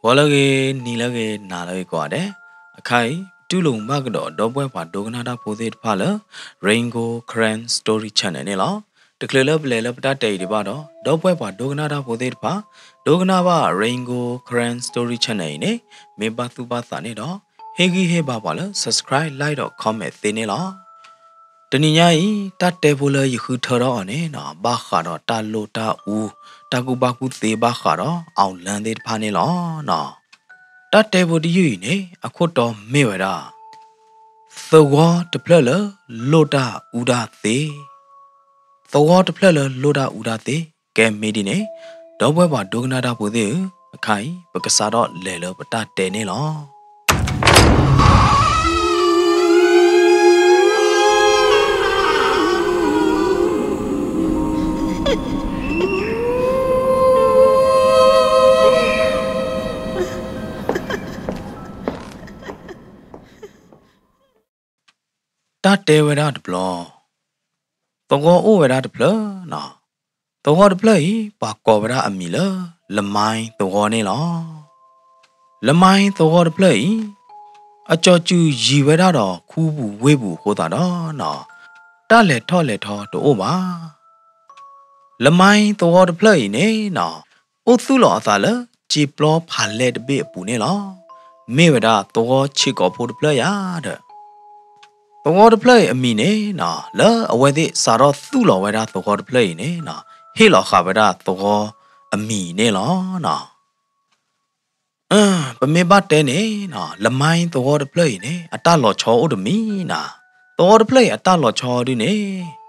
ဂီၤလၢအဂ့ၤ, နံၤလၢအဂ့ၤ, နၤလၢအဂ့ၤကိးဂၤဒဲး, အခါအံၤ ပတူၢ်လိာ်မုာ်ဘၣ်ကဒီး ဒီပုၢ်ဝဲၢ်ပှၤဒိကနၣ်တၢ်ဖိသ့ၣ်တဖၣ်လၢ Rain Gold Karen Story Channel န့ၣ်လီၤ. တချုးလၢပလဲၤလၢပတၢ်တဲအံၤဒံးဘၣ်ဒီး ဒီပုၢ်ဝဲၢ်ပှၤဒိကနၣ်တၢ်ဖိသ့ၣ်တဖၣ် ဒိကနၣ်ဘၣ် Rain Gold Karen Story Channel အံၤန့ၣ် မ့ၢ်ဘၣ်သူၣ်ဘၣ်သးန့ၣ်ဒီး ဟ့ၣ်ဂံၢ်ဟ့ၣ်ဘါပှၤလၢ subscribe, like ဒီး comment သ့န့ၣ်လီၤ. တနံၤညါအံၤ တၢ်တဲဖိလၢယဃုထၢထီၣ်အီၤန့ၣ်နီၤ ဘၣ်ဃးဒီးတၢ်လိၣ်တၢ်အူ, တၢ်ကူၣ်ဘၣ်ကူၣ်သ့ဘၣ်ဃးဒီး အောင်လင်း သ့ၣ်တဖၣ်န့ၣ်လီၤ. တၢ်တဲဖိတယုၢ်အံၤန့ၣ် အခိၣ်တီမ့ၢ်ဝဲဒၣ် သဝီတဖျၢၣ်လၢလိၣ်တၢ်အူတၢ်သ့, သဝီတဖျၢၣ်လၢလိၣ်တၢ်အူတၢ်သ့, ကဲမ့ၢ်ဒ်န့ၣ် ဒီပုၢ်ဝဲၢ်ပှၤဒိကနၣ်တၢ်ဖိသ့ၣ်ဧၢ, အခါအံၤ ပကစးထီၣ်လဲၤလၢပတၢ်တဲန့ၣ်လီၤ. တၢ်တဲဝဲဒၣ်တဘျီ, သဝီအိၣ်ဝဲဒၣ်တဘျီနီၤ, သဝီတဖျၢၣ်အံၤ ပှၤကိးဝဲဒၣ်အမံၤလၢ လမါသဝီန့ၣ်လီၤ. လမါသဝီတဖျၢၣ်အံၤ အကၠီၤစူၤယံၤဝဲဒၣ်ဒီးခူပူၤဝ့ၢ်ပူၤအဃိသတးဒီးနီၤ, တၢ်လဲၤထီၣ်လဲၤထီတအိၣ်ဘၣ်. လမါသဝီတဖျၢၣ်အံၤန့ၣ်နီၤ, အိၣ်သူၣ်လီၤအသးလၢ စ့ပျီဖးလဲၢ်တဘ့ၣ်အပူၤန့ၣ်လီၤ. မ့ၢ်ဝဲဒၣ်သဝီဆံးကိာ်ဖိတဖျၢၣ်ယၤဒီး သဝီတဖျၢၣ်အံၤအမံၤန့ၣ်နီၤ, လၢအဝဲသ့ၣ်စးထီၣ်သူၣ်လီၤဝဲဒၣ်သဝီတဖျၢၣ်အံၤန့ၣ်နီၤ, ဟ့ၣ်လီၤဃာ်ဝဲဒၣ်သဝီအမံၤန့ၣ်လီၤနီၤ. ပမ့ၢ်ဘၣ်တဲန့ၣ်နီၤ, လမါသဝီတဖျၢၣ်အံၤန့ၣ် အတၢ်လီၤဆီအိၣ်တမံၤနီၤ. သဝီတဖျၢၣ်အံၤအတၢ်လီၤ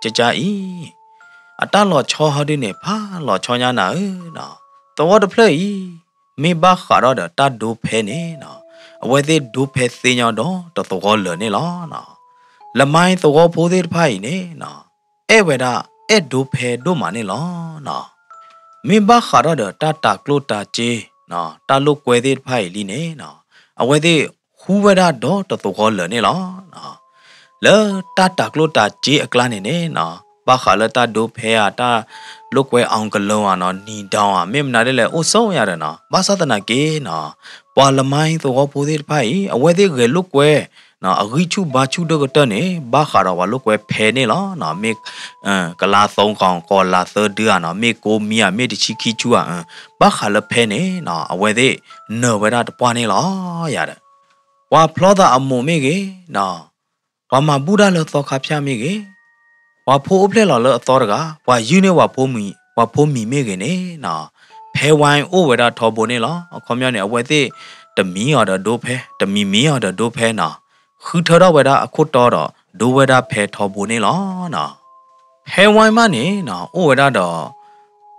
ဆီဟီဒုန့ၣ် ကကါအံၤ, အတၢ်လီၤဆီဟီဒုန့ၣ် ဖးလီၤဆီညါနၤဧၢနီၤ. သဝီတဖျၢၣ်အံၤ မ့ၢ်ဘၣ်ဃးဒီးဒီးတၢ်ဒိဖဲန့ၣ်နီၤ, အဝဲသ့ၣ်ဒိဖဲသ့ညီဒီးတသဝီလၢာ်န့ၣ်လီၤနီၤ. လမါသဝီဖိသ့ၣ်တဖၣ်အံၤန့ၣ်နီၤ, အဲၣ်ဝဲဒၣ် အဲၣ်ဒိဖဲဒိၣ်မးန့ၣ်လီၤနီၤ. မ့ၢ်ဘၣ်ဃးဒီးဒီးတၢ်တၤကျိၣ်တၤစ့နီၤ, တၢ်လိာ်ကွဲသ့ၣ်တဖၣ်အံၤလံန့ၣ်နီၤ, အဝဲသ့ၣ်ဃူဝဲဒၣ်ဒီးတသဝီလၢာ်န့ၣ်လီၤနီၤ. လၢတၢ်တၤကျိၣ်တၤစ့အကျါန့ၣ်န့ၣ်နီၤ, ဘၣ်ဃးလၢတၢ်ဒိဖဲဧါ, တၢ်လိာ်ကွဲ အောင်ကလုန်း ဧါနီၤ, နံၤဒိၣ် ဧါ, မ့ၢ်မနုၤဒ်လဲၣ် အိၣ်ဆိးယၤဒီးနီၤ, ဘၣ်ဆၣ်သနာ်က့နီၤ, ပှၤလမါသဝီဖိသ့ၣ်တဖၣ်အံၤ အဝဲသ့ၣ်ဂဲၤလိာ်ကွဲ အဂံၢ်ဆူၣ်ဘါဆူၣ်ဒိၣ်ကတၢၢ်န့ၣ် ဘၣ်ဃးဒီးပှၤလိာ်ကွဲဖဲန့ၣ်လီၤ. မ့ၢ် ကလးသုံးကောင် ကီးလးသၢဒုဧါနီၤ, မ့ၢ်ကိးမံၤဧါ, မ့ၢ်တဆံခံဆူဧါ, ဘၣ်ဃးလၢဖဲန့ၣ်နီၤ, အဝဲသ့ၣ်နၢၤဝဲဒၣ်တပှၢ်န့ၣ်လီၤယၤဒီး ပှၤဖျီသးအမိၢ်မ့ၢ်ဂ့ၤနီၤ, ပှၤမၤဘူၣ်တၢ်လၢသီခါဖၠၣ်မ့ၢ်ဂ့ၤ, ပှၤဖိအိၣ်ဖျဲၣ်လီၤလၢအသီတဂၤ, ပှၤယုၢ်န့ၢ်ပှၤဖိမံၤ, ပှၤဖိမံၤမ့ၢ်ဂ့ၤန့ၣ်နီၤ, ဖဲဝါအိၣ်ဝဲဒၣ်ထီဘိန့ၣ်လီၤ. အခီပညီန့ၣ် အဝဲသ့ၣ်တမံၤအီၤဒီးဒိဖဲ, တမံၤမံၤအီၤဒီးဒိဖဲနီၤ, ဃုထၢထီၣ်ဝဲဒၣ်အခိၣ်တီဒီး ဒိဝဲဒၣ်ဖဲထီဘိန့ၣ်လီၤနီၤ. ဖဲဝါမးန့ၣ်နီၤ, အိၣ်ဝဲဒၣ်ဒီး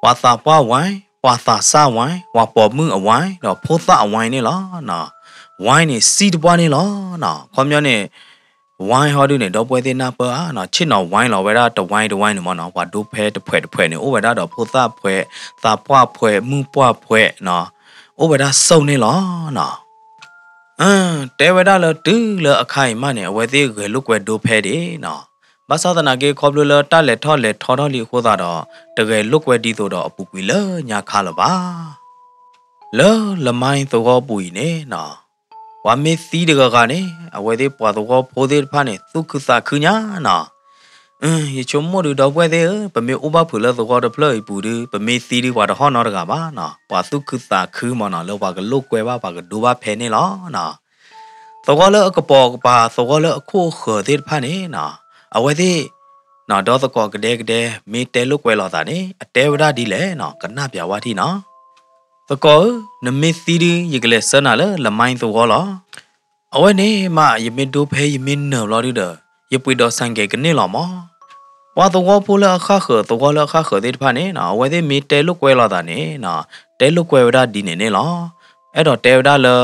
ပှၤသးပှၢ်ဝါ, ပှၤသးစၢ်ဝါ, ပှၤပိာ်မုၣ်အဝါ, ဒီးဖိသၣ်အဝါန့ၣ်လီၤနီၤ. ဝါန့ၣ်စံၣ်တပှၢ်န့ၣ်လီၤနီၤ. အခီပညီန့ၣ် ဝါဟီဒုန့ၣ် ဒီပုၢ်ဝဲၢ်သ့ၣ်နၢ်ပၢၢ်ဧါနီၤ, ဆ့ၣ်နီၤဝါလီၤဝဲဒၣ်တဝါတဝါန့ၣ်မ့ၢ်နီၤ, ပှၤဒိဖဲတဖှဲးတဖှဲးန့ၣ် အိၣ်ဝဲဒၣ်ဒီးဖိသၣ်ဖှဲး, သးပှၢ်ဖှဲး, မုၣ်ပှၢ်ဖှဲးနီၤ, အိၣ်ဝဲဒၣ်စိၣ်န့ၣ်လီၤနီၤ. တဲဝဲဒၣ်လၢတုၤလၢအခါအံၤမးန့ၣ် အဝဲသ့ၣ်ဂဲၤလိာ်ကွဲဒိဖဲဒံးနီၤ. ဘၣ်ဆၣ်သနာ်က့ ခီဖျိလၢတၢ်လဲၤထီၣ်လဲၤထီထီၣ်လံအဃိသတးဒီး တဂဲၤလိာ်ကွဲဒ်သိးဒီးအပူၤကွံာ်လၢညါခါလၢၤဘၣ်. လၢလမါသဝီပူၤအံၤန့ၣ်နီၤ, ပှၤမ့ၢ်သံတဂၤဂၤန့ၣ် အဝဲသ့ၣ်ပှၤသဝီဖိသ့ၣ်တဖၣ်န့ၣ် သူၣ်ခုသးခုညါနီၤ. ယဆိကမိၣ်ဒုး ဒီပုၢ်ဝဲၢ်သ့ၣ်ဧၢ, ပမ့ၢ်အိၣ်ဘၣ်ဖုးလၢသဝီတဖျၢၣ်အံၤပူၤဒုး ပမ့ၢ်သံဒုး ပှၤတဟီၣ်နီတဂၤဘၣ်နီၤ. ပှၤသူၣ်ခုသးခုမ့ၢ်နီၤ လၢပှၤကလိာ်ကွဲဘၣ် ပှၤကဒိဘၣ်ဖဲန့ၣ်လီၤနီၤ. သဝီလၢအကပိာ်ကပၤ သဝီလၢအခိၣ်အဃၢၤသ့ၣ်တဖၣ်န့ၣ်နီၤ, အဝဲသ့ၣ် ဒီသကိးကဒဲကဒဲ မ့ၢ်တဲလိာ်ကွဲလိာ်သးန့ၣ် အတဲဝဲဒၣ်ဒ်လဲၣ်နီၤ, ကနၣ်ပၠးဝဲထံၣ်နီၤ. သကိးဧၢ, နမ့ၢ်သံဒုး ယကလဲၤဆှၢနၤလၢလမါသဝီလီၤ. အဝဲန့ၣ်မး ယမ့ၢ်ဒိဖဲ ယမ့ၢ်နၢၤဘျီဒုဒီး ယပှ့ၤဒီးဆၣ်ကဲၤကန့ၢ်လီၤမး. ပှၤသဝီဖိလၢအဃၣ်ဃၢၤ သဝီလၢအဃၣ်ဃၢၤသ့ၣ်တဖၣ်န့ၣ်နီၤ, အဝဲသ့ၣ်မ့ၢ်တဲလိာ်ကွဲလိာ်သးန့ၣ်နီၤ, တဲလိာ်ကွဲဝဲဒၣ်ဒ်န့ၣ်န့ၣ်လီၤ. အဲၣ်ဒိးတဲဝဲဒၣ်လၢ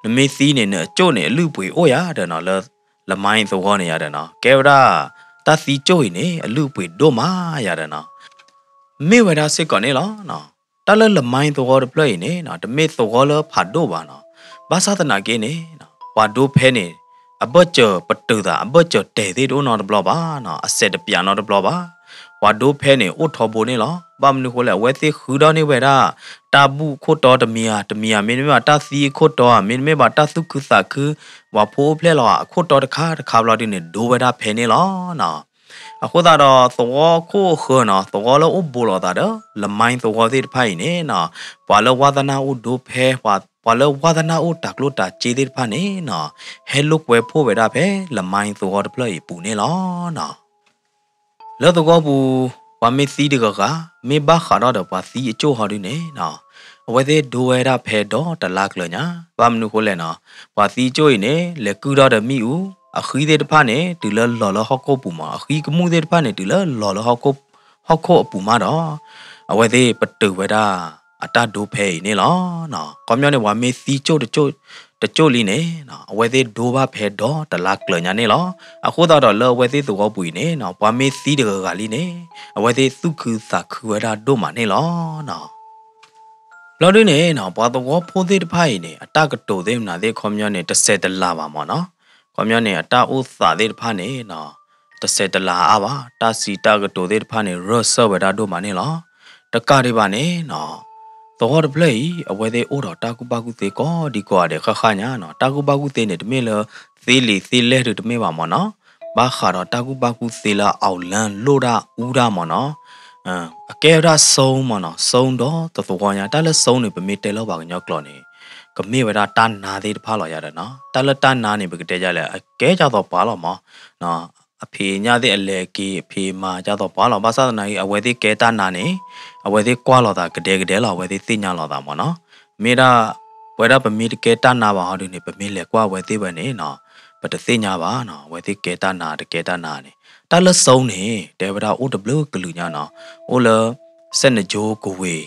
နမ့ၢ်သံန့ၣ် နအကၠိၣ်န့ၣ် အလုၢ်အပှ့ၤအိၣ်ယၤဒီးနီၤ, လၢလမါသဝီန့ၣ်ယၤဒီးနီၤ, ကဲဝဲဒၣ် တၢ်သံကၠိၣ်အံၤန့ၣ် အလုၢ်အပှ့ၤဒိၣ်မးယၤဒီးနီၤ. မ့ၢ်ဝဲဒၣ်စ့ၢ်ကီးန့ၣ်လီၤ. တၢ်လၢလမါသဝီတဖျၢၣ်အံၤန့ၣ်နီၤ, တမ့ၢ်သဝီလၢဖးဒိၣ်ဘၣ်နီၤ. ဘၣ်ဆၣ်သနာ်က့န့ၣ် ပှၤဒိဖဲန့ၣ် အဘၢၣ်စၢၤပတုာ်သး အဘၢၣ်စၢၤတဲာ်သ့ၣ်တအိၣ်နီတဘျီဘၣ်နီၤ, အစဲးတပျးနီတဘျီဘၣ်. ပှၤဒိဖဲန့ၣ် အိၣ်ထီဘိန့ၣ်လီၤ. ဘၣ်မနုၤဃိလဲၣ် အဝဲသ့ၣ်ဃုထီၣ်န့ၢ်ဝဲဒၣ် တၢ်ဘူၣ်ခိၣ်တီတမံၤဧါ တမံၤဧါ မ့တမ့ၢ်ဘၣ်တၢ်သံအခိၣ်တီဧါ မ့တမ့ၢ်ဘၣ်တၢ်သူၣ်ခုသးခု ပှၤဖိအိၣ်ဖျဲၣ်လီၤဧါ အခိၣ်တီတခါတခါဘျီဒုန့ၣ် ဒိဝဲဒၣ်ဖဲန့ၣ်လီၤနီၤ. အဃိသတးဒီး သဝီခိၣ်အဃၢၤနီၤ သဝီလၢအိၣ်ဘူးလိာ်သးဒီး လမါသဝီသ့ၣ်တဖၣ်အံၤန့ၣ်နီၤ ပှၤလၢဝါသနၢ်အိၣ်ဒိဖဲ ပှၤလၢဝါသနၢ်အိၣ်တၢ်ကျိၣ်တၢ်စ့သ့ၣ်တဖၣ်န့ၣ်နီၤ ဟဲလိာ်ကွဲဖှိၣ်ဝဲဒၣ်ဖဲ လမါသဝီတဖျၢၣ်အံၤအပူၤန့ၣ်လီၤနီၤ. လၢသဝီပူၤ ပှၤမ့ၢ်သံတဂၤဂၤ မ့ၢ်ဘၣ်ဃးထီၣ်ဒီးပှၤသံအကၠိၣ်ဟီဒုန့ၣ်နီၤ အဝဲသ့ၣ်ဒိဝဲဒၣ်ဖဲဒီတလါကျၢၤညါ ဘၣ်မနုၤဃိလဲၣ်နီၤ ပှၤသံကၠိၣ်အံၤန့ၣ် လဲၤကုၢ်ထီၣ်ဒီးမ့ၣ်အူ အဃံသ့ၣ်တဖၣ်န့ၣ် တုၤလၢလီၤလၢဟီၣ်ခိၣ်ပူၤမး အဃံကမူၣ်သ့ၣ်တဖၣ်န့ၣ် တုၤလၢလီၤလၢဟီၣ်ခိၣ်အပူၤမးဒီး အဝဲသ့ၣ်ပတုာ်ဝဲဒၣ် အတၢ်ဒိဖဲအံၤန့ၣ်လီၤ. ခီပညီန့ၣ် ပှၤမ့ၢ်သံကၠိၣ်တကၠိၣ်လံန့ၣ် အဝဲသ့ၣ်ဒိဘၣ်ဖဲဒီတလါကျၢၤညါန့ၣ်လီၤ. အဃိသတးဒီးလၢအဝဲသ့ၣ်သဝီပူၤအံၤန့ၣ် ပှၤမ့ၢ်သံတဂၤဂၤလံန့ၣ် အဝဲသ့ၣ်သူၣ်ခုသးခုဝဲဒၣ်ဒိၣ်မးန့ၣ်လီၤ. ဘျီဒုန့ၣ်နီၤ ပှၤသဝီဖိသ့ၣ်တဖၣ်အံၤန့ၣ် အတၢ်ကတိၤသ့ၣ်မနုၤသ့ၣ် ခီပညီန့ၣ် တစဲးတလၤဘၣ်မၢ်နီၤ. ခီပညီန့ၣ် အတၢ်အိၣ်သးသ့ၣ်တဖၣ်န့ၣ်နီၤ တစဲးတလၤအါဘၣ် တၢ်စံးတၢ်ကတိၤသ့ၣ်တဖၣ်န့ၣ် ရၢၢ်စၢၢ်ဝဲဒၣ်ဒိၣ်မးန့ၣ်လီၤ. တကးဒံးဘၣ်န့ၣ်နီၤ သဝီတဖျၢၣ်အံၤ အဝဲသ့ၣ်အိၣ်ဒီးတၢ်ကူၣ်ဘၣ်ကူၣ်သ့ကိးဒံကိးဂၤဒဲးဃၣ်ဃၣ်ညါနီၤ. တၢ်ကူၣ်ဘၣ်ကူၣ်သ့န့ၣ် တမ့ၢ်လၢသ့လံာ်သ့လဲၢ်ဒုတမ့ၢ်ဘၣ်မၢ်နီၤ. ဘၣ်ဃးဒီးတၢ်ကူၣ်ဘၣ်ကူၣ်သ့လၢအီၣ်လၢလိၣ်ဒၣ်အူဒၣ်မၢ်နီၤ. အကဲဝဲဒၣ်စိမၢ်နီၤ စိဒီတသဝီညါ တၢ်လၢစိန့ၣ် ပမ့ၢ်တဲလၢပှၤကညီကျိာ်န့ၣ် ကမ့ၢ်ဝဲဒၣ်တၢ်နါသ့ၣ်တဖၣ်လီၤယၤဒီးနီၤ. တၢ်လၢတၢ်နါန့ၣ် ပကတဲယၤလဲၣ် အကဲဒ်သိးပှၤလီၤမၢ် အဖံးအညၣ်သ့ၣ်အလဲၤက့ၤ အဖံးအမၤဒ်သိးပှၤလီၤ. ဘၣ်ဆၣ်သနာ်က့ အဝဲသ့ၣ်ကဲတၢ်နါန့ၣ် အဝဲသ့ၣ်ကွၢ်လိာ်သးကဒဲကဒဲလီၤ အဝဲသ့ၣ်သ့ၣ်ညါလိာ်သးမၢ်နီၤ. မ့ၢ်ဒၣ် ပဝဲဒၣ်ပမ့ၢ်တကဲတၢ်နါဘၣ်ဟီဒုန့ၣ် ပမ့ၢ်လဲၤကွၢ်အဝဲသ့ၣ်ဝဲန့ၣ်နီၤ ပတသ့ၣ်ညါဘၣ်နီၤ အဝဲသ့ၣ်ကဲတၢ်နါတကဲတၢ်နါန့ၣ်. တၢ်လၢစိန့ၣ် တဲဝဲဒၣ်အိၣ်တဘျုးကလုာ်ညါနီၤ အိၣ်လၢ စဲၣ်နကၠိကဝ့ၤ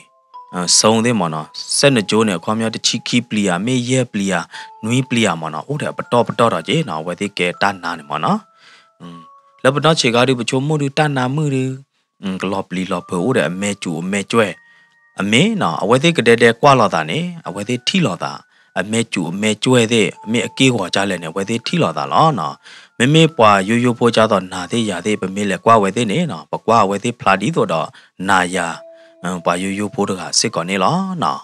စိသ့ၣ်မၢ်နီၤ. စဲၣ်နကၠိန့ၣ် အခီပညီတဆံခံပျံၤဧါ မ့ၢ်ယဲၢ်ပျံၤဧါ နွံပျံၤဧါမၢ်နီၤ အိၣ်ဒီးအပတီၢ်ပတီၢ်ဒီးက့နီၤ အဝဲသ့ၣ်ကဲတၢ်နါန့ၣ်မၢ်နီၤ. လၢပနီၢ်ဆံးခါဒု ပဆိကမိၣ်ဒု တၢ်နါမုၣ်ဒု ကလီၤပျံၤလီၤဖုးအိၣ်ဒီးအမဲာ်စူၤအမဲာ်ကွဲၢ် အမ့ၢ်နီၤ အဝဲသ့ၣ်ကဒဲဒဲကွၢ်လိာ်သးန့ၣ် အဝဲသ့ၣ်ထံၣ်လိာ်သး အမဲာ်စူၤအမဲာ်ကွဲၢ်သ့ၣ် မ့ၢ်အက့ၢ်ဂီၤကလဲၣ်န့ၣ် အဝဲသ့ၣ်ထံၣ်လိာ်သးလီၤနီၤ. မ့မ့ၢ်ပှၤယိယိဖိဒ်သိးနၤသ့ၣ်ယၤသ့ၣ် ပမ့ၢ်လဲၤကွၢ်ဝဲသ့ၣ်န့ၣ်နီၤ ပကွၢ်အဝဲသ့ၣ်ဖျါဒ်သိးဒီးနၤယၤ ပှၤယိယိဖိတဂၤစ့ၢ်ကီးန့ၣ်လီၤနီၤ.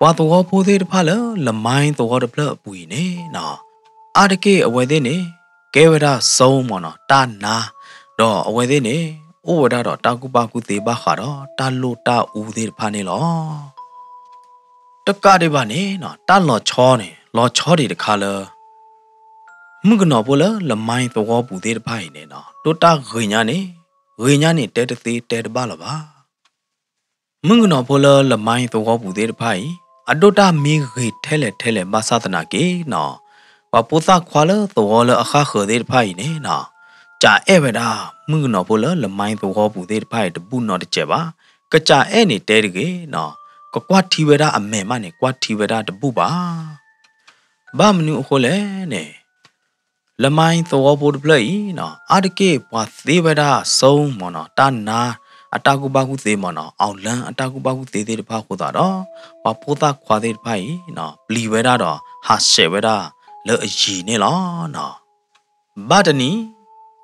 ပှၤသဝီဖိသ့ၣ်တဖၣ်လၢ လမါသဝီတဖျၢၣ်အပူၤအံၤန့ၣ်နီၤ အါတက့ၢ်အဝဲသ့ၣ်န့ၣ် ကဲဝဲဒၣ်စိမၢ်နီၤ တၢ်နါ ဒီးအဝဲသ့ၣ်န့ၣ် အိၣ်ဝဲဒၣ်ဒီးတၢ်ကူၣ်ဘၣ်ကူၣ်သ့ဘၣ်ဃးဒီးတၢ်လိၣ်တၢ်အူသ့ၣ်တဖၣ်န့ၣ်လီၤ. တကးဒံးဘၣ်န့ၣ်နီၤ တၢ်လီၤဆီန့ၣ် လီၤဆီဒံးတခါလၢ မုၣ်ကနီၤဖိလၢလမါသဝီပူၤသ့ၣ်တဖၣ်အံၤန့ၣ်နီၤ ဒိၣ်တၢ်ဂ့ၤညါန့ၣ် ဂ့ၤညါန့ၣ်တဲတသ့တဲတဘၣ်လၢၤဘၣ်. မုၣ်ကနီၤဖိလၢလမါသဝီပူၤသ့ၣ်တဖၣ်အံၤ အဒိၣ်တၢ်မ့ၢ်ဂ့ၤထဲလဲၣ်ထဲလဲၣ်ဘၣ်ဆၣ်သနာ်က့နီၤ ပှၤဖိသၣ်ခွါလၢသဝီလၢအဃၣ်ဃၢၤသ့ၣ်တဖၣ်အံၤန့ၣ်နီၤ ကးအဲၣ်ဝဲဒၣ် မုၣ်ကနီၤဖိလၢလမါသဝီပူၤသ့ၣ်တဖၣ်အံၤတဘူၣ်နီတစဲးဘၣ်. ကကးအဲၣ်န့ၣ်တဲတဂ့ၤနီၤ ကကွၢ်ထံဝဲဒၣ်အမဲာ်မးန့ၣ် ကွၢ်ထံဝဲဒၣ်တဘူၣ်ဘၣ်. ဘၣ်မနုၤအဃိလဲၣ်န့ၣ် လမါသဝီဖိတဖျၢၣ်အံၤနီၤ အါတက့ၢ်ပှၤသ့ဝဲဒၣ်စိမၢ်နီၤ တၢ်နါအတၢ်ကူၣ်ဘၣ်ကူၣ်သ့မၢ်နီၤ အီၣ်လၢအတၢ်ကူၣ်ဘၣ်ကူၣ်သ့သ့ၣ်တဖၣ်အဃိသတးဒီး ပှၤဖိသၣ်ခွါသ့ၣ်တဖၣ်အံၤနီၤ ပျံၤဝဲဒၣ်ဒီးဟးဆှဲးဝဲဒၣ်လၢအယံၤန့ၣ်လီၤနီၤ. ဘၣ်တနံၤ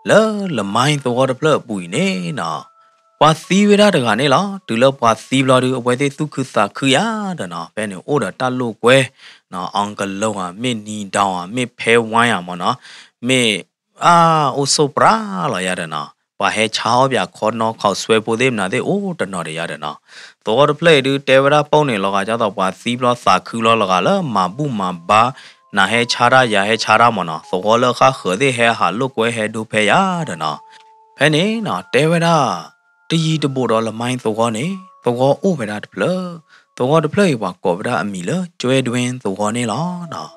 လၢလမါသဝီတဖျၢၣ်အပူၤအံၤန့ၣ်နီၤ ပှၤသံဝဲဒၣ်တဂၤန့ၣ်လီၤ. တုၤလၢပှၤသံဘျီဒု အဝဲသ့ၣ်သူၣ်ခုသးခုယၤဒီးနီၤ ဖဲန့ၣ်အိၣ်ဒီးတၢ်လိာ်ကွဲ အီၣ်ကလိဧါ မ့ၢ်နံၤဒီဧါ မ့ၢ်ဖဲဝါဧါမၢ်နီၤ မ့ၢ် အါ အိၣ်ဆိၣ်ပြၢလီၤယၤဒီးနီၤ ပှၤဟဲဆါအီၣ်ပၠးခီနီၢ်ခီၣ်ဆွဲဖိသ့ၣ်မနုၤသ့ၣ်အိၣ်တနီၤဒီးယၤဒီးနီၤ သဝီတဖျၢၣ်အံၤဒု တဲဝဲဒၣ်ပိာ်န့ၣ်လီၤဂာ်ဒ်သိးပှၤသံဘျီသးခုလီၤလီၤဂာ်လၢမၤဘူၣ်မၤဘါ နၤဟဲဆါတၢ်ယၤဟဲဆါတၢ်မၢ်နီၤ သဝီလၢအဃၣ်ဃၢၤသ့ၣ်ဟဲဟးလိာ်ကွဲဟဲဒိဖဲယၤဒီးနီၤ ဖဲန့ၣ်နီၤ တဲဝဲဒၣ် တယံၤတဘူးဒီးလမါသဝီန့ၣ် သဝီအိၣ်ဝဲဒၣ်တဖျၢၣ် သဝီတဖျၢၣ်အံၤပှၤကိးဝဲဒၣ်အမံၤလၢ ကၠွဲဒွဲသဝီန့ၣ်လီၤနီၤ.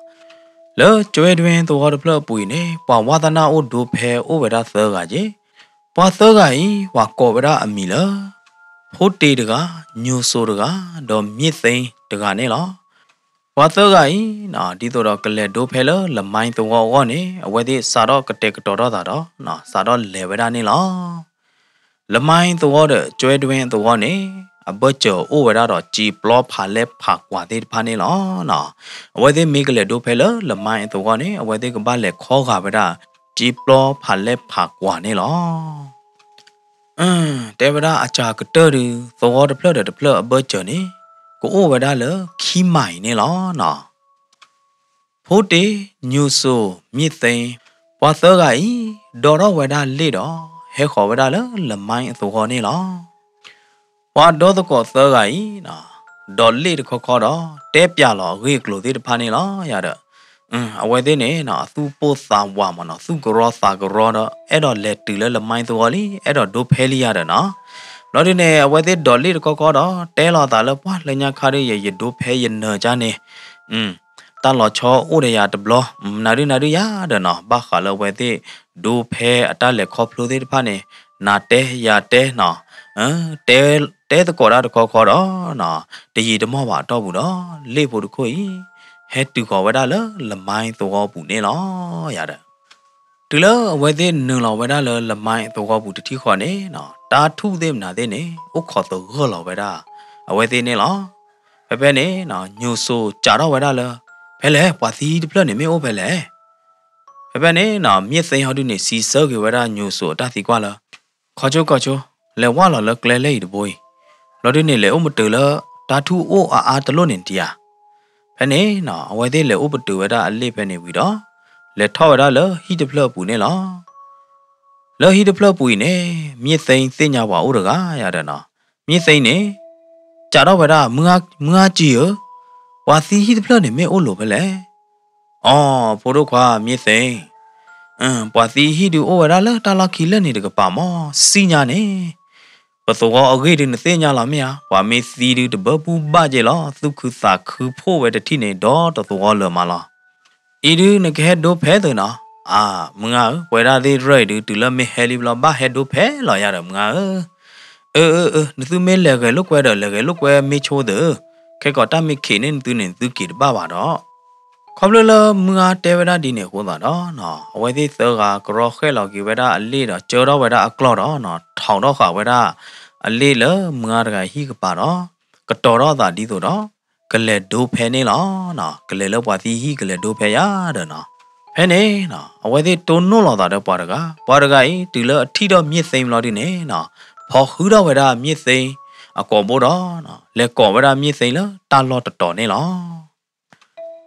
လၢကၠွဲဒွဲသဝီတဖျၢၣ်အပူၤအံၤန့ၣ် ပှၤဝါသနၢ်အိၣ်ဒိဖဲအိၣ်ဝဲဒၣ်သၢဂၤက့ ပှၤသၢဂၤအံၤ ပှၤကိးဝဲဒၣ်အမံၤလၢ ဖိတ့တဂၤ, ညိၣ်စိၤတဂၤ, ဒီးမ့ၢ်သ့တဂၤန့ၣ်လီၤ. ပှၤသၢဂၤအံၤ ဒ်သိးဒီးကလဲၤဒိဖဲလၢလမါသဝီအဂီၢ်န့ၣ် အဝဲသ့ၣ်စးထီၣ်ကတဲာ်ကတီၤထီၣ်သးဒီး စးထီၣ်လဲၤဝဲဒၣ်န့ၣ်လီၤ. လမါသဝီဒီးကၠွဲဒွဲသဝီန့ၣ် အဘၢၣ်စၢၤအိၣ်ဝဲဒၣ်ဒီး ကၠ့ပျီဖးလဲၢ်ဖးကွၢ်သ့ၣ်တဖၣ်န့ၣ်လီၤ. အဝဲသ့ၣ်မ့ၢ်ကလဲၤဒိဖဲလၢလမါသဝီန့ၣ် အဝဲသ့ၣ်ကဘၣ်လဲၤခီဂာ်ဝဲဒၣ် ကၠ့ပျီဖးလဲၢ်ဖးကွၢ်န့ၣ်လီၤ. တဲဝဲဒၣ်အစှၤကတၢၢ်ဒုး သဝီတဖျၢၣ်ဒီးတဖျၢၣ်အဘၢၣ်စၢၤန့ၣ် ကအိၣ်ဝဲဒၣ်လၢခံမံၤန့ၣ်လီၤနီၤ. ဖိတ့ၢ် ညိၣ်စိၣ် မၠ့ၣ်သ့ ပှၤသၢဂၤအံၤ ဒီထီၣ်ဝဲဒၣ်လ့ၣ်ဒီး ဟဲဃီၤဝဲဒၣ်လၢလမါအသဝီန့ၣ်လီၤ. ပှၤဒီသကိးသၢဂၤအံၤ ဒီးလ့ၣ်တခီခီဒီး တဲပၠးလီၤအဂ့ၢ်အကျိၤသ့ၣ်တဖၣ်န့ၣ်လီၤယၤဒီး အဝဲသ့ၣ်န့ၣ် အသူၣ်ပိၢ်သးဝးမးနီၤ သူၣ်ကရီသးကရီဒီး အဲၣ်ဒိးလဲၤတုၤလၢလမါအသဝီလံ အဲၣ်ဒိးဒိဖဲလံယၤဒီးနီၤ. ဘျီဒုန့ၣ် အဝဲသ့ၣ်ဒီးလ့ၣ်တခီခီဒီး တဲလီၤသးလၢပှၢ်လၢညါခါဒုး ယယဒိဖဲယနၢၤကၠါန့ၣ် တၢ်လီၤဆီအိၣ်ဒီးယၤတဘျီ နၤဒုနၤဒုယၤဒီးနီၤ ဘၣ်ဃးလၢအဝဲသ့ၣ် ဒိဖဲအတၢ်လဲၤခီဖျိသ့ၣ်တဖၣ်န့ၣ် နၤတဲယၤတဲနီၤ တဲ တဲသကိးတၢ်တခီခီဒီး တယံာ်တမီၢ်ဘၣ်အတီၢ်ပူၤဒီး လ့ၣ်ဖိတခိၣ်အံၤ ဟဲတုၤဃီၤဝဲဒၣ်လၢလမါသဝီပူၤန့ၣ်လီၤယၤဒီး တုၤလၢအဝဲသ့ၣ်နုာ်လီၤဝဲဒၣ်လၢလမါသဝီပူၤတထံၣ်ဃီန့ၣ် တၢ်ထူၣ်သ့ၣ်မနုၤသ့ၣ်န့ၣ် အိၣ်ခိးသဂၢၢ်လီၤဝဲဒၣ် အဝဲသ့ၣ်န့ၣ်လီၤ. ဖဲဖဲန့ၣ် ညိၣ်စိၣ်စးထီၣ်ဝဲဒၣ်လၢ ဖဲလဲၣ် ပှၤသံဟံၣ်တဖျၢၣ်န့ၣ်မ့ၢ်အိၣ်ဖဲလဲၣ် ဖဲဖဲန့ၣ် မၠ့ၣ်သ့ဟီဒုန့ၣ် စံးဆၢက့ၤဝဲဒၣ်ညိၣ်စိၣ်အတၢ်သံကွၢ်လၢ ခီဆိခီဆိ လဲၤဝၢ်လီၤလၢကျဲလဲၣ်အံၤတဘိအံၤ ဘျီဒုန့ၣ် လဲၤအိၣ်မတၤလၢ တၢ်ထူၣ်အိၣ်အါအါတလိၣ်န့ၣ်တယၤ ဖဲန့ၣ် အဝဲသ့ၣ်လဲၤအိၣ်ပတုာ်ဝဲဒၣ်အလ့ၣ်ဖဲန့ၣ်ဝံၤဒီး လဲၤထီၣ်ဝဲဒၣ်လၢဟံၣ်တဖျၢၣ်အပူၤန့ၣ်လီၤ. လၢဟံၣ်တဖျၢၣ်ပူၤအံၤန့ၣ် မၠ့ၣ်သ့သ့ၣ်ညါပှၤအိၣ်တဂၤယၤဒီးနီၤ မၠ့ၣ်သ့န့ၣ် စးထီၣ်ဝဲဒၣ် မုၢ်ဂၤကံဧၢ, ပှၤသံဟံၣ်တဖျၢၣ်န့ၣ်မ့ၢ်အိၣ်လိၤဖဲလဲၣ်. အိ ဖိဒိၣ်ခွါ မၠ့ၣ်သ့, ပှၤသံဟံၣ်ဒုးအိၣ်ဝဲဒၣ်လၢတၢ်လီၢ်ခံလၢာ်န့ၣ်တကပၤမး စံၣ်ညါန့ၣ်, ပသဝီအဂ့ၢ်ဒုးနသ့ၣ်ညါလီၤမ့ၢ်ဧါ, ပှၤမ့ၢ်သံဒုးတဘၢဘူၣ်ဘၣ်က့လီၤ သူၣ်ခုသးခုဖှိၣ်ဝဲတထံၣ်န့ၣ် ဒီတသဝီလၢာ်မးလီၤ. အံၤဒုးနကဟဲဒိဖဲသုးနီၤ, အါ မုၢ်ဂၤဧၢ, ပဝဲဒၣ်သ့ၣ်ရၢၢ်အံၤဒုး တုၤလၢမ့ၢ်ဟဲလံဘျီဘၣ်ဟဲဒိဖဲလီၤယၤဒီးမုၢ်ဂၤဧၢ, အၢ အၢ အၢ နသုမ့ၢ်လဲၤဂဲၤလိာ်ကွဲဒီး လဲၤဂဲၤလိာ်ကွဲမ့ၢ်ဆိသုး, ခဲကီးတၢ်မ့ၢ်ခံးန့ၢ်နသုန့ၣ် နသုက့ၤတဘၣ်ဘၣ်ဒီး ခီဖျိလၢမုၢ်ဂၤတဲဝဲဒၣ်ဒ်န့ၣ်အဃိသတးဒီး အဝဲသ့ၣ်သၢဂၤကရီဃဲၣ်လီၤက့ၤဝဲဒၣ်အလ့ၣ်ဒီး ကၢထီၣ်ဝဲဒၣ်အကျီၢ်ဒီး ထီၣ်ထီၣ်ဃာ်ဝဲဒၣ်အလ့ၣ်လၢမုၢ်ဂၤတဂၤဟံၣ်ကပၤဒီး ကတီၤထီၣ်သးဒ်သိးဒီး ကလဲၤဒိဖဲန့ၣ်လီၤ. ကလဲၤလၢပှၤသံဟံၣ်ကလဲၤဒိဖဲယၤဒီးနီၤ, ဖဲန့ၣ် အဝဲသ့ၣ်တိၢ်နီၣ်လိာ်သးဒီးပှၤတဂၤ, ပှၤတဂၤအံၤ တုၤလၢအထံၣ်ဒီးမၠ့ၣ်သ့ဘျီဒုးန့ၣ်နီၤ, ဖီဃုထီၣ်ဝဲဒၣ်မၠ့ၣ်သ့အကိာ်ဘိဒီး လဲၤကိးဝဲဒၣ်မၠ့ၣ်သ့လၢတၢ်လီၢ်တတီၤန့ၣ်လီၤ.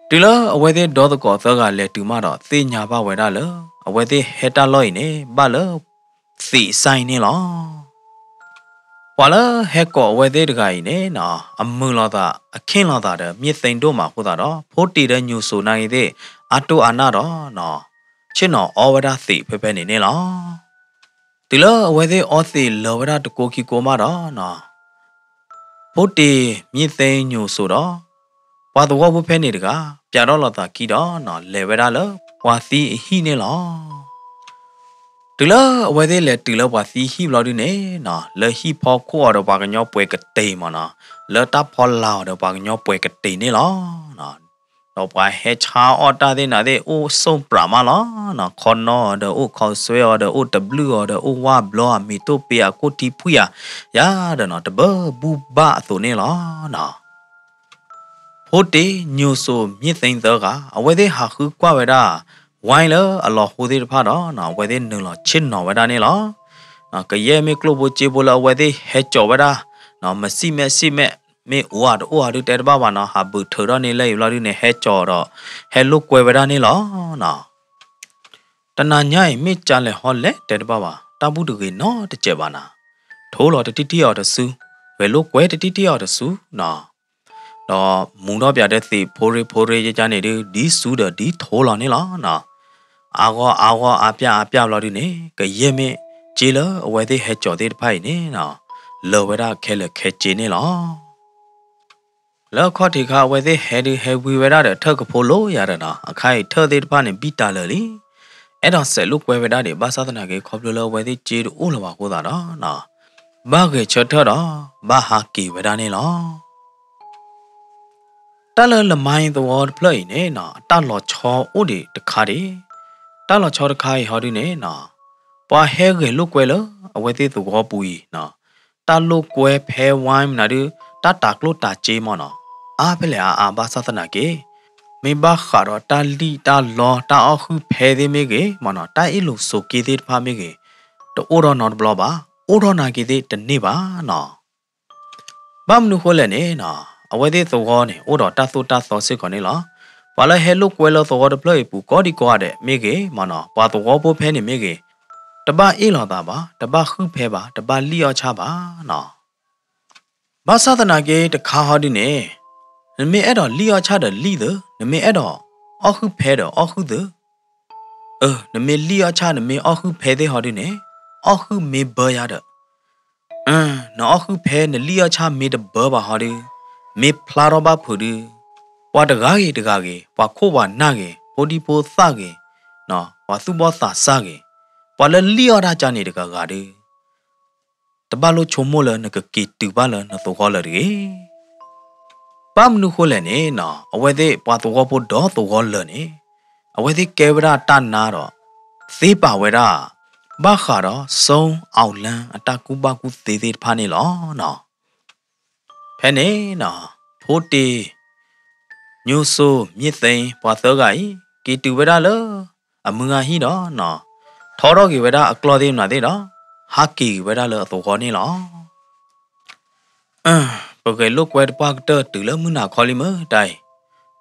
တုၤလၢအဝဲသ့ၣ်ဒီသကိးသၢဂၤလဲၤတုၤမးဒီး သ့ၣ်ညါဘၣ်ဝဲဒၣ်လၢ အဝဲသ့ၣ်ဟဲတၢ်လီၢ်အံၤန့ၣ် ဘၣ်လၢသံးစဲန့ၣ်လီၤ. ပှၤလၢဟဲကိးအဝဲသ့ၣ်တဂၤအံၤန့ၣ်နီၤ အမုာ်လိာ်သး အခ့ၣ်လိာ်သးဒီးမၠ့ၣ်သ့ဒိၣ်မးအဃိသတးဒီး ဖိတံၤဒီးညိၣ်စိၤနာ်ဂ့ၤသ့ၣ် အါတိၢ်အါနၢ်ဒီးနီၤ ဆ့ၣ်နီၤအီဝဲဒၣ်သံးဖဲဖဲန့ၣ်န့ၣ်လီၤ. တုၤလၢအဝဲသ့ၣ်အီသံးလၢာ်ဝဲဒၣ်တကိးခံကိးမးဒီးနီၤ ဖိတံၤ မၠ့ၣ်သ့ညိၣ်စိၤဒီး ပှၤသဝီဖိဖဲန့ၣ်တဂၤ ပျးထီၣ်လိာ်သးခံဒီးနီၤ လဲၤဝဲဒၣ်လၢပှၤသံအဟံၣ်န့ၣ်လီၤ. တုၤလၢအဝဲသ့ၣ်လဲၤတုၤလၢပှၤသံဟံၣ်ဘျီဒုန့ၣ်နီၤ လၢဟံၣ်ဖီခိၣ်အီၤဒီးပှၤကညီပှဲၤကတ့ၤမးနီၤ, လၢတၢ်ဖီလာ်အီၤဒီးပှၤကညီပှဲၤကတ့ၤန့ၣ်လီၤ. ဒီးပှၤဟဲဆါအီၣ်တၢ်သ့ၣ်နၤသ့ၣ် အိၣ်စိၣ်ပြးမးလီၤနီၤ, ခီနီအီၤဒီးအိၣ် ခီဆွဲအီၤဒီးအိၣ် တဘျုးအီၤဒီးအိၣ် ဝၢ်ဘျီအီၤ မ့ၤတိၢ်ပ့ၤအကိၣ်ထံဖှံၣ်ဧါ, ယၤဒီးနီၤ တဘၢဘူၣ်ဘၣ်အသိးန့ၣ်လီၤနီၤ. ဖိတံၤ ညိၣ်စိၤ မၠ့ၣ်သ့သၢဂၤ အဝဲသ့ၣ်ဟးဃုကွၢ်ဝဲဒၣ် ဝါလၢအလီၤဟိသ့ၣ်တဖၣ်ဒီးနီၤ အဝဲသ့ၣ်နုာ်လီၤဆ့ၣ်နီၤဝဲဒၣ်န့ၣ်လီၤ. ကယဲၢ်မ့ၢ်ကျိၣ်ဖိစ့ဖိလၢအဝဲသ့ၣ်ဟဲစိာ်ဝဲဒၣ် မစံၣ်မဲာ်စံၣ်မဲာ် မ့ၢ်အိၣ်အတအိၣ်အဒုးတဲတဘၣ်ဘၣ်နီၤ, ဟးဘုးထုးထီၣ်န့ၣ်လၢအံၤဘျီဒုန့ၣ် ဟဲစိာ်ဒီး ဟဲလိာ်ကွဲဝဲဒၣ်န့ၣ်လီၤနီၤ. တနၤညါအံၤ မ့ၢ်ကလဲၤဟီလဲၣ်တဲတဘၣ်ဘၣ်, တၢ်ဘူၣ်တဂ့ၤနီတစဲးဘၣ်နၤ, ထိလီၤတထံၣ်ထံၣ်အီၤတစု, ဂဲၤလိာ်ကွဲတထံၣ်ထံၣ်အီၤတစုနီၤ. ဒီးမူထီၣ်ပၠးဒီးသံးဖိရ့ဖိရ့ယကန့ၣ်ဒုး ဒ်စုဒီးဒ်ထိလီၤန့ၣ်လီၤနီၤ. အါဂီၢ်အါဂီၢ်အါပၠၣ်အါပၠၣ်ဘျီဒုန့ၣ် ကယဲၢ်မ့ၢ်စ့လၢအဝဲသ့ၣ်ဟဲစိာ်သ့ၣ်တဖၣ်အံၤန့ၣ်နီၤ လၢာ်ဝဲဒၣ်ခဲလၢာ်ခဲဆ့န့ၣ်လီၤ. လၢအခီၣ်ထံးခါ အဝဲသ့ၣ်ဟဲဒုးဟဲဝံဝဲဒၣ်ဒီးထၢၣ်ကဖိလိာ်ယၤဒီးနီၤ, အခါအံၤထၢၣ်သ့ၣ်တဖၣ်န့ၣ် ဘံၣ်တၢ်လၢာ်လံ. အဲၣ်ဒိးစဲးလိာ်ကွဲဝဲဒၣ်ဒံး ဘၣ်ဆၣ်သနာ်က့ ခီဖျိလၢအဝဲသ့ၣ်စ့တအိၣ်လၢၤဘၣ်အဃိသတးဒီးနီၤ ဘၣ်ဂဲၤဆၢထၢၣ်ဒီး ဘၣ်ဟးက့ၤဝဲဒၣ်န့ၣ်လီၤ. တၢ်လၢလမါသဝီတဖျၢၣ်အံၤန့ၣ်နီၤ အတၢ်လီၤဆီအိၣ်ဒံးတခါဒံး, တၢ်လီၤဆီတခါအံၤဟီဒုန့ၣ်နီၤ ပှၤဟဲဂဲၤလိာ်ကွဲလၢအဝဲသ့ၣ်သဝီပူၤအံၤနီၤ, တၢ်လိာ်ကွဲဖဲဝါမနုၤဒုး တၢ်တၤကျိၣ်တၤစ့မ့ၢ်နီၤ အါဖဲလဲၣ်အါအါ ဘၣ်ဆၣ်သနာ်က့ မ့ၢ်ဘၣ်ဃးဒီးတၢ်လံၣ်တၢ်လီတၢ်အီၣ်ဃုာ်ဖဲသ့ၣ်မ့ၢ်ဂ့ၤမ့ၢ်နီၤ တၢ်အ့ၣ်လိာ်ဆိးက့သ့ၣ်တဖၣ်မ့ၢ်ဂ့ၤ တအိၣ်ထီၣ်နီတဘျီဘၣ်. အိၣ်ထီၣ်နာ်က့ၤသ့ၣ်တန့ၢ်ဘၣ်နီၤ. ဘၣ်မနုၤဃိလဲၣ်န့ၣ်နီၤ, အဝဲသ့ၣ်သဝီန့ၣ် အိၣ်ဒီးတၢ်သိၣ်တၢ်သီစ့ၢ်ကီးန့ၣ်လီၤ. ပှၤလၢဟဲလိာ်ကွဲလၢသဝီတဖျၢၣ်အံၤပူၤကိးဒံကိးဂၤဒဲးမ့ၢ်ဂ့ၤမနီၤ, ပှၤသဝီဖိဖဲန့ၣ်မ့ၢ်ဂ့ၤ, တဘၣ်အ့ၣ်လိာ်သးဘၣ်, တဘၣ်ဟုၣ်ဖဲဘၣ်, တဘၣ်လံၣ်အီၣ်ဆၣ်ဘၣ်နီၤ. ဘၣ်ဆၣ်သနာ်က့တခါဟီဒုန့ၣ်, နမ့ၢ်အဲၣ်ဒိးလံၣ်အီၣ်ဆၣ်ဒီးလံၣ်သု, နမ့ၢ်အဲၣ်ဒိးအီၣ်ဟုၣ်ဖဲဒီးအီၣ်ဟုၣ်သု, အၢ နမ့ၢ်လံၣ်အီၣ်ဆၣ် နမ့ၢ်အီၣ်ဟုၣ်ဖဲသ့ၣ်ဟီဒုန့ၣ်, အီၣ်ဟုၣ်မ့ၢ်ဘၢယၤဒီး, နအီၣ်ဟုၣ်ဖဲနလံၣ်အီၣ်ဆၣ်မ့ၢ်တဘၢဘၣ်ဟီဒု, မ့ၢ်ဖျါထီၣ်ဘၣ်ဖုးဒု, ပှၤတဂၤဂ့ၤတဂၤဂ့ၤ, ပှၤခိၣ်ပှၤနၢ်ဂ့ၤ, ဖိဒံဖိသၣ်ဂ့ၤ, ပှၤသူၣ်ဘီၣ်သးစၢ်ဂ့ၤ, ပှၤလၢလံၣ်အီၣ်တၢ်ကါန့ၣ်တဂၤဂၤဒု တဘၣ်လိၣ်ဆိကမိၣ်လၢနကက့ၤတုၤဘၣ်လၢနသဝီလၢၤတဂ့ၤ. ဘၣ်မနုၤဃိလဲၣ်န့ၣ်နီၤ, အဝဲသ့ၣ်ပှၤသဝီဖိဒီသဝီလၢၤန့ၣ်, အဝဲသ့ၣ်ကဲဝဲဒၣ်တၢ်နါဒီး သ့ပာ်ဝဲဒၣ် ဘၣ်ဃးဒီး စီၤအီၣ်လၢၣ် အတၢ်ကူၣ်ဘၣ်ကူၣ်သ့သ့ၣ်တဖၣ်န့ၣ်လီၤနီၤ. ဖဲန့ၣ်နီၤ, ဖိတ့ၢ်, ညိၣ်စိ, မၠ့ၣ်သ့ ပှၤသၢဂၤအံၤ က့ၤတုၤဝဲဒၣ်လၢ အမုၢ်ဂၤဟံၣ်ဒီးနီၤ, ထီထီၣ်က့ၤဝဲဒၣ်အကျီၢ်သ့ၣ်မနုၤသ့ၣ်ဒီး ဟးက့ၤက့ၤဝဲဒၣ်လၢအသဝီန့ၣ်လီၤ. ပဂဲၤလိာ်ကွဲတပှၢ်ကတၢၢ်တုၤလၢမုၢ်နၤခီလံမ့ၢ်တၢ်အံၤ,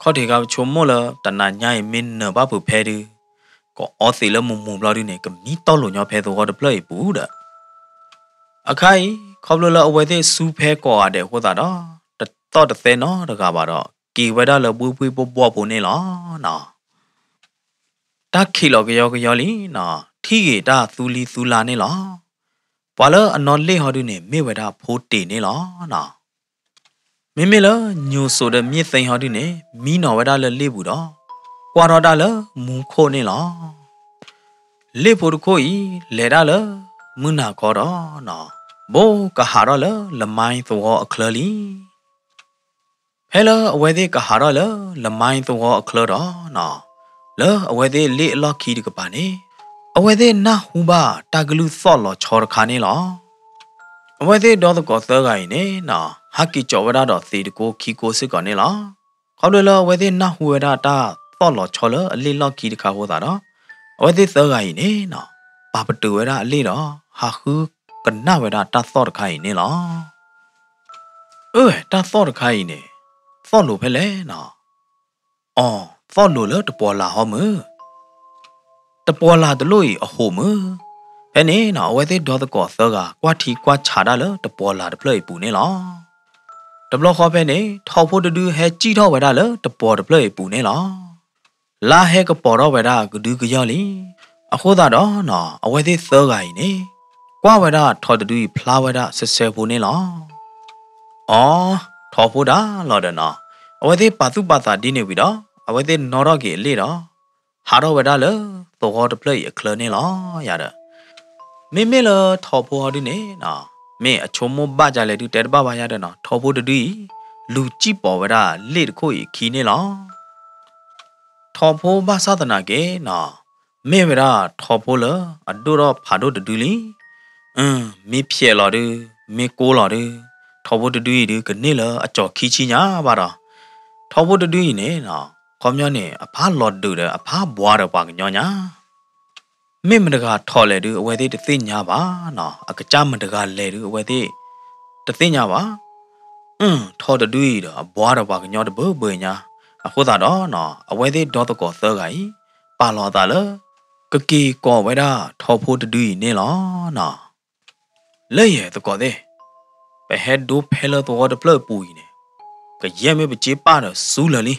ခီၣ်ထံးခါပဆိကမိၣ်လၢတနၤညါအံၤမ့ၢ်နၢၤဘၣ်ဖုးဖဲဒု, ကအီသံးလၢမူးမူးဘျီဒုန့ၣ် ကမံတီၢ်လိာ်ညီဖဲသဝီတဖျၢၣ်အံၤပူၤဒီး အခါအံၤ ခီဖျိလၢအဝဲသ့ၣ်ဆူဖဲကိးဂၤဒဲးအဃိသတးဒီး တသီၣ်တသဲနီတဂၤဘၣ်ဒီး က့ၤဝဲဒၣ်လၢဘှ့ၣ်ဘှ့ၣ်ဘှီၣ်ဘှီၣ်ဖိန့ၣ်လီၤနီၤ. တၢ်ခံးလီၤကယီကယီလံနီၤ, ထံၣ်ဂ့ၤတၢ်သူလံသူလါန့ၣ်လီၤ. ပှၤလၢအနီၣ်လ့ၣ်ဟီဒုန့ၣ် မ့ၢ်ဝဲဒၣ်ဖိတ့ၢ်န့ၣ်လီၤနီၤ. မ့မ့ၢ်လၢညိၣ်စိဒီးမၠ့ၣ်သ့ဟီဒုန့ၣ် မံနီၤဝဲဒၣ်လၢလ့ၣ်ပူၤဒီး ကွၢ်ထီၣ်တၢ်လၢမူခိၣ်န့ၣ်လီၤ. လ့ၣ်ဖိတခိၣ်အံၤ လဲၤဒၣ်လၢမုၢ်နၤခီဒီးနီၤ, ဘိးကဟးထီၣ်လၢလမါသဝီအချၢလံ. ဖဲလၢအဝဲသ့ၣ်ကဟးထီၣ်လၢလမါသဝီအချၢဒီးနီၤ, လၢအဝဲသ့ၣ်လ့ၣ်အလီၢ်ခံတကပၤန့ၣ်, အဝဲသ့ၣ်နၢ်ဟူဘၣ်တၢ်ကလုၢ်သီၣ်လီၤဆီတခါန့ၣ်လီၤ. အဝဲသ့ၣ်ဒီသကိးသၢဂၤအံၤန့ၣ်နီၤ, ဟးက့ၤကၠီးဝဲဒၣ်ဒီးသံးတကိးခံကိးစ့ၢ်ကီးန့ၣ်လီၤ. ခီဖျိလၢအဝဲသ့ၣ်နၢ်ဟူဝဲဒၣ်တၢ်သီၣ်လီၤဆီလၢအလ့ၣ်လီၢ်ခံတခါအဃိသတးဒီး အဝဲသ့ၣ်သၢဂၤအံၤန့ၣ်နီၤ, ပာ်ပတုာ်ဝဲဒၣ်အလ့ၣ်ဒီး ဟးဃုကနၣ်ဝဲဒၣ်တၢ်သီၣ်တခါအံၤန့ၣ်လီၤ. အၢ တၢ်သီၣ်တခါအံၤန့ၣ် သီၣ်လိာ်ဖဲလဲၣ်နီၤ. အီ သီၣ်လိာ်လၢတပီၤလၢ်ဟီမုၢ်, တပီၤလၢ်တလိၣ်အံၤအဟိၣ်မုၢ်. ဖဲန့ၣ်နီၤ အဝဲသ့ၣ်ဒီသကိးသၢဂၤ ကွၢ်ထံကွၢ်ဆးတၢ်လၢတပီၤလၢ်တဖျၢၣ်အံၤပူၤန့ၣ်လီၤ. တဘျီဃီဖဲန့ၣ် ထိးဖိတဒုဟဲစံၣ်ထီၣ်ဝဲဒၣ်လၢတပီၤတဖျၢၣ်အံၤပူၤန့ၣ်လီၤ. လါဟဲကပီၤထီၣ်ဝဲဒၣ်ကဒုကယီၢ်လံ. အဃိသတးဒီးနီၤ အဝဲသ့ၣ်သၢဂၤအံၤန့ၣ် ကွၢ်ဝဲဒၣ်ထိးတဒုအံၤဖျါဝဲဒၣ်ဆှဲဆှဲဖိန့ၣ်လီၤ. အီ ထိးဖိဒၣ်လီၤဒီးနီၤ, အဝဲသ့ၣ်ပာ်သူၣ်ပာ်သးဒ်န့ၣ်ဝံၤဒီး အဝဲသ့ၣ်နီၣ်ထီၣ်က့ၤအလ့ၣ်ဒီး ဟးထီၣ်ဝဲဒၣ်လၢသဝီတဖျၢၣ်အံၤအချၢန့ၣ်လီၤယၤဒီး မ့မ့ၢ်လၢထိးဖိဟီဒုန့ၣ်နီၤ, မ့ၢ်အဆိကမိၣ်ဘၣ်ဒ်လဲၣ်ဒုတဲတဘၣ်ဘၣ်ယၤဒီးနီၤ, ထိးဖိတဒုအံၤ လူၤစံၣ်ပိာ်ဝဲဒၣ်လ့ၣ်တခိၣ်အံၤအခံန့ၣ်လီၤ. ထိးဖိဘၣ်ဆၣ်သနာ်က့နီၤ, မ့ၢ်ဝဲဒၣ်ထိးဖိလၢအဒိၣ်ထီၣ်ဖးဒိၣ်တဒုလံ. မ့ၢ်ဖျဲးလီၤဒု, မ့ၢ်ကိၢ်လီၤဒု, ထိးဖိတဒုအံၤဒုကန့ၢ်လၢအကၠီၤခံဆံညါဘၣ်ဒီး ထိးဖိတဒုအံၤန့ၣ်နီၤ, ခီပညီန့ၣ် အဖးလီၤဒုးဒီးအဖးဘှါဒီးပှၤကညီညါ မ့ၢ်မတဂၤထိးလဲၣ်ဒု အဝဲသ့ၣ်တသ့ၣ်ညါဘၣ်နီၤ, အကစၢ်မတဂၤလဲၣ်ဒု အဝဲသ့ၣ်တသ့ၣ်ညါဘၣ်. ထိးတဒုအံၤဒီးအဘှါဒီးပှၤကညီတဘၢဘၢညါ, အဃိသတးဒီးနီၤ အဝဲသ့ၣ်ဒီသကိးသၢဂၤအံၤ ပာ်လီၤအသးလၢ ကက့ၤကိးဝဲဒၣ်ထိးဖိတဒုအံၤန့ၣ်လီၤနီၤ. လၢယဲၢ်သကိးသ့ၣ်, ပဟဲဒိဖဲလၢသဝီတဖျၢၣ်အပူၤအံၤန့ၣ်, ကယဲၢ်မ့ၢ်ပစ့ပာ်ဒီးစူလၢာ်လံ.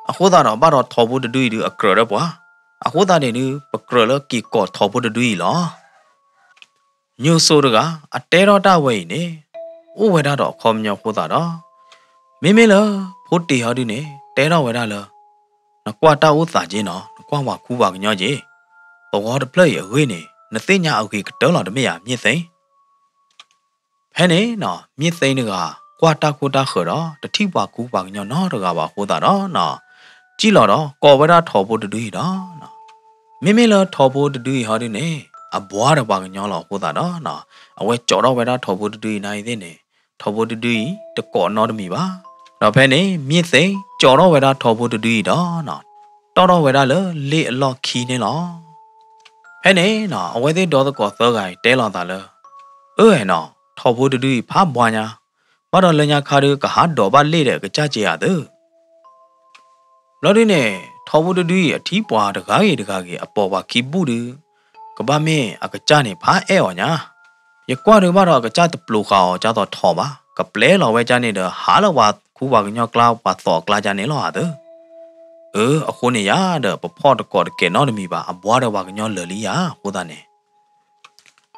အဃိသတးဒီးဘၣ်ဒီးထိးဖိတဒုအံၤဒုအကြၢးဒီးပှၤ, အဃိသတးန့ၣ်ဒု ပကြၢးလၢက့ၤကိးထိးဖိတဒုအံၤလီၤ. ညိၣ်စိတဂၤ အတဲထီၣ်တၢ်ဝဲအံၤန့ၣ် အိၣ်ဝဲဒၣ်ဒီးအခီပညီအဃိသတးဒီး မ့မ့ၢ်လၢ ဖိတ့ၢ်ဟီဒုန့ၣ် တဲထီၣ်ဝဲဒၣ်လၢ နကွၢ်တၢ်အိၣ်သးက့နီၤ, နကွၢ်ပှၤခူပှၤကညီက့, သဝီတဖျၢၣ်အံၤအဂ့ၢ်န့ၣ် နသ့ၣ်ညါအဂ့ၤကတၢၢ်လီၤတမ့ၢ်ဧါ မ့ၢ်သ့. ဖဲန့ၣ်နီၤ မ့ၢ်သ့တဂၤ ကွၢ်တၢ်ခိၣ်တၢ်ဃၢၤဒီး တထံၣ်ပှၤခူပှၤကညီနီတဂၤဘၣ်အဃိသတးဒီးနီၤ, စံၣ်လီၤဒီး ကိးဝဲဒၣ်ထိးဖိတဒုအံၤဒီး မ့မ့ၢ်လၢထိးဖိတဒုအံၤဟီဒုန့ၣ် အဘှါဒီးပှၤကညီလီၤအဃိသတးဒီးနီၤ, အဝဲကၠီးထီၣ်ဝဲဒၣ်ထိးဖိတဒုအံၤနာ်အံၤသ့ၣ်န့ၣ် ထိးဖိတဒုအံၤ တကိးနီတမံၤဘၣ်. ဒီးဖဲန့ၣ် မ့ၢ်သ့ကၠီးထီၣ်ဝဲဒၣ်ထိးဖိတဒုအံၤဒီးနီၤ, တီၣ်ထီၣ်ဝဲဒၣ်လၢလ့ၣ်အလီၢ်ခံန့ၣ်လီၤ. ဖဲန့ၣ်နီၤ အဝဲသ့ၣ်ဒီသကိးသၢဂၤအံၤတဲလီၤသးလၢ အၢၣ်နီၤ, ထိးဖိတဒုအံၤဖးဘှါညါ, ဘၣ်ဒီးလၢညါခါဒုး ကဟးဒိးဘၣ်လ့ၣ်ဒီးကစၢ်ကဲးယၤသၢ ဘျီဒုန့ၣ် ထိးဖိတဒုအံၤ အထံပှၤတဂၤဂ့ၤတဂၤဂ့ၤ အပိာ်ပှၤခံဘူၣ်ဒုး ကဘၣ်မ့ၢ်အကစၢ်န့ၣ် ဖးအဲၣ်အီၤညါ. ယကွၢ်ဒုးဘၣ်ဒီး အကစၢ်တပျိၤဃာ်အီၤ ကၢ်သိးထိးဘၣ်, ကပျဲလီၤဝဲကၢ်န့ၣ်ဒီး ဟးလၢပှၤခူပှၤကညီကျါ ပှၤသိးအကျါကၢ်န့ၣ်လီၤဧါသၢ. အၢ အဃိန့ၣ်ယၤဒီး ပဖီၣ်တကိးတကဲးနီတမံၤဘၣ်, အဘှါဒီးပှၤကညီလၢာ်လံယၤ အဃိသတးန့ၣ်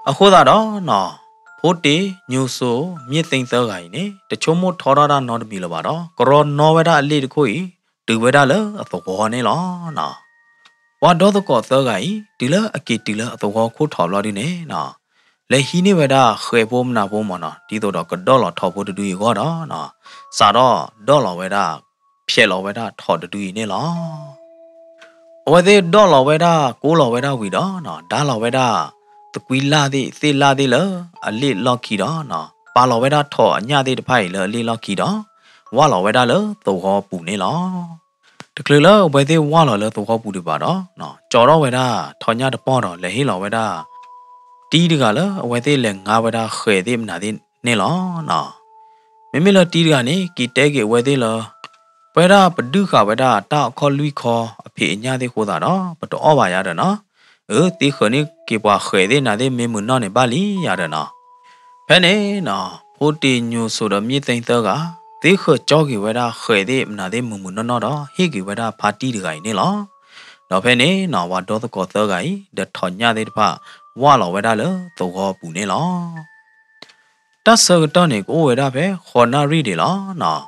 အဃိသတးဒီးနီၤ, ဖိတ့ၢ်ညိၣ်စိၤမ့ၢ်သ့သၢဂၤအံၤန့ၣ် တဆိကမိၣ်ထီထီၣ်တၢ်နီတမံၤလၢၤဘၣ်ဒီး ကရီနီၣ်ဝဲဒၣ်အလ့ၣ်တခိၣ်အံၤ တုၤဝဲဒၣ်လၢအသဝီန့ၣ်လီၤ. ပှၤဒီသကိးသၢဂၤအံၤ တုၤလၢအက့ၤတုၤလၢအသဝီခိၣ်ထီးဘျီဒုန့ၣ်နီၤ, လဲၤဟံးန့ၢ်ဝဲဒၣ်ဃဲးဖိမနၤဖိမ့ၢ်နီၤ, ဒ်သိးဒီးကဒီၣ်လီၤထိးဖိတဒုအံၤအဂီၢ်ဒီးနီၤ, စးထီၣ်ဒီၣ်လီၤဝဲဒၣ် ဖျဲးလီၤဝဲဒၣ်ထိးတဒုအံၤန့ၣ်လီၤ. အဝဲသ့ၣ်ဒီၣ်လီၤဝဲဒၣ် ကိးလီၤဝဲဒၣ်ဝံၤဒီးနီၤ, ဒါလီၤဝဲဒၣ် သကွံလၢ်သ့ၣ် သ့ၣ်လၢ်သ့ၣ်လၢအလ့ၣ်လီၢ်ခံဒီးနီၤ, ပာ်လီၤဝဲဒၣ်ထိးအညၣ်သ့ၣ်တဖၣ်အံၤလၢအလ့ၣ်လီၢ်ခံဒီး ဝၢ်လီၤဝဲဒၣ်လၢသဝီပူၤန့ၣ်လီၤ. တချုးလၢအဝဲသ့ၣ်ဝၢ်လီၤလၢသဝီပူၤဒံးဘၣ်ဒီး ကၠီထီၣ်ဝဲဒၣ်ထိးညၣ်တပီၢ်ဒီး လဲၤဟ့ၣ်လီၤဝဲဒၣ် တံၤတဂၤလၢအဝဲသ့ၣ်လဲၤငါဝဲဒၣ်ဃဲးသ့ၣ်မနၤသ့ၣ်န့ၣ်လီၤ. မ့မ့ၢ်လၢတံၤတဂၤန့ၣ် က့ၤတဲက့ၤအဝဲသ့ၣ်လၢ ပဝဲဒၣ်ပဒုးဃာ်ဝဲဒၣ်တၢ်အခီၣ်လွံၢ်ခီအဖံးအညၣ်သ့ၣ်အဃိသတးဒီး ပတအီၣ်ဘၣ်ယၤဒီးနီၤ, အၢ သ့ဃၢၤန့ၢ်က့ၤပှၤဃဲးသ့ၣ်နၤသ့ၣ်မ့ၢ်မုာ်နီၢ်န့ၣ်ဘၣ်လံယၤဒီးနီၤ. ဖဲန့ၣ်နီၤ, ဖိတ့ၢ်ညိၣ်စိၤဒီးမ့ၢ်သ့သၢဂၤ သ့ဃၢၤကၠီက့ၤဝဲဒၣ်ဃဲးသ့ၣ်မနၤသ့ၣ်မုာ်မုာ်နီၢ်နီၢ်ဒီး ဟ့ၣ်က့ၤဝဲဒၣ်ဖါတံၤတဂၤအံၤန့ၣ်လီၤ. ဒီးဖဲန့ၣ်နီၤ, ပှၤဒီသကိးသၢဂၤအံၤ ဒီးထိးညၣ်သ့ၣ်တဖၣ် ဝၢ်လီၤဝဲဒၣ်လၢသဝီပူၤန့ၣ်လီၤ. တၢ်ဆၢကတီၢ်န့ၣ် ကအိၣ်ဝဲဒၣ်ဖဲဃိးနၣ်ရံၣ်ဒံးလီၤနီၤ.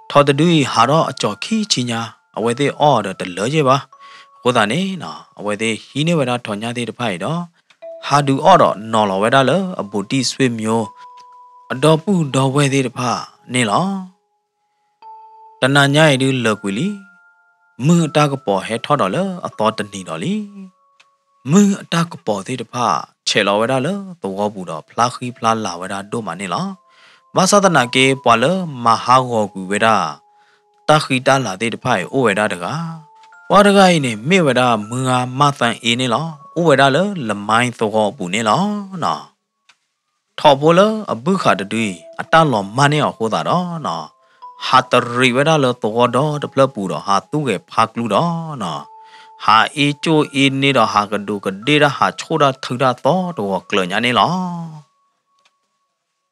ထိးတဒုအံၤဟးထီၣ်အကၠီၤခံဆံညါ, အဝဲသ့ၣ်အီၣ်ဒီးတလၢယဲၢ်ဘၣ်. အဃိသတးန့ၣ်နီၤ, အဝဲသ့ၣ်ဟံးန့ၢ်ဝဲဒၣ်ထိးညၣ်သ့ၣ်တဖၣ်အံၤဒီး ဟးဒုးအီၣ်ဒီးနီၤလီၤဝဲဒၣ်လၢအဘူးတံၢ်ဆွေမျိုး အဒီပုၢ်ဒီဝဲၢ်သ့ၣ်တဖၣ်န့ၣ်လီၤ. တနၤညါအံၤဒုးလၢာ်ကွံာ်လံ, မုၢ်အတၢ်ကပီၤဟဲထီၣ်ဒီးလၢအသီတနံၤဒီးလံ. မုၢ်အတၢ်ကပီၤသ့ၣ်တဖၣ် ဆဲးလီၤဝဲဒၣ်လၢသဝီပူၤဒီး ဖျါဃံဖျါလၤဝဲဒၣ်ဒိၣ်မးန့ၣ်လီၤ. ဘၣ်ဆၣ်သနာ်က့ ပှၤလၢမၤဟးဂီၤကွံာ်ဝဲဒၣ် တၢ်ဃံတၢ်လၤသ့ၣ်တဖၣ်အံၤ အိၣ်ဝဲဒၣ်တဂၤ, ပှၤတဂၤအံၤန့ၣ် မ့ၢ်ဝဲဒၣ်မုၢ်ဂၤမၢ်သၣ်အ့န့ၣ်လီၤ. အိၣ်ဝဲဒၣ်လၢလမါသဝီအပူၤန့ၣ်လီၤနီၤ. ထိးဖိလၢအဘုၣ်ဃာ်တဒုအံၤ အတၢ်လီၤမၢ်န့ၢ်အီၤအဃိသတးဒီးနီၤ, ဟးတရံးဝဲဒၣ်လၢသဝီဒီတဖျၢၣ်ပူၤဒီး ဟးသူၣ်ဂဲၤဖးကျူဒီးနီၤ, ဟးအ့ကၠိၣ်အ့န့ဒီး ဟးကဒူးကဒ့ၣ်တၢ် ဟးဆိၣ်တၢ်ထုတၢ်သီတဂီၤကျၢၤညါန့ၣ်လီၤ.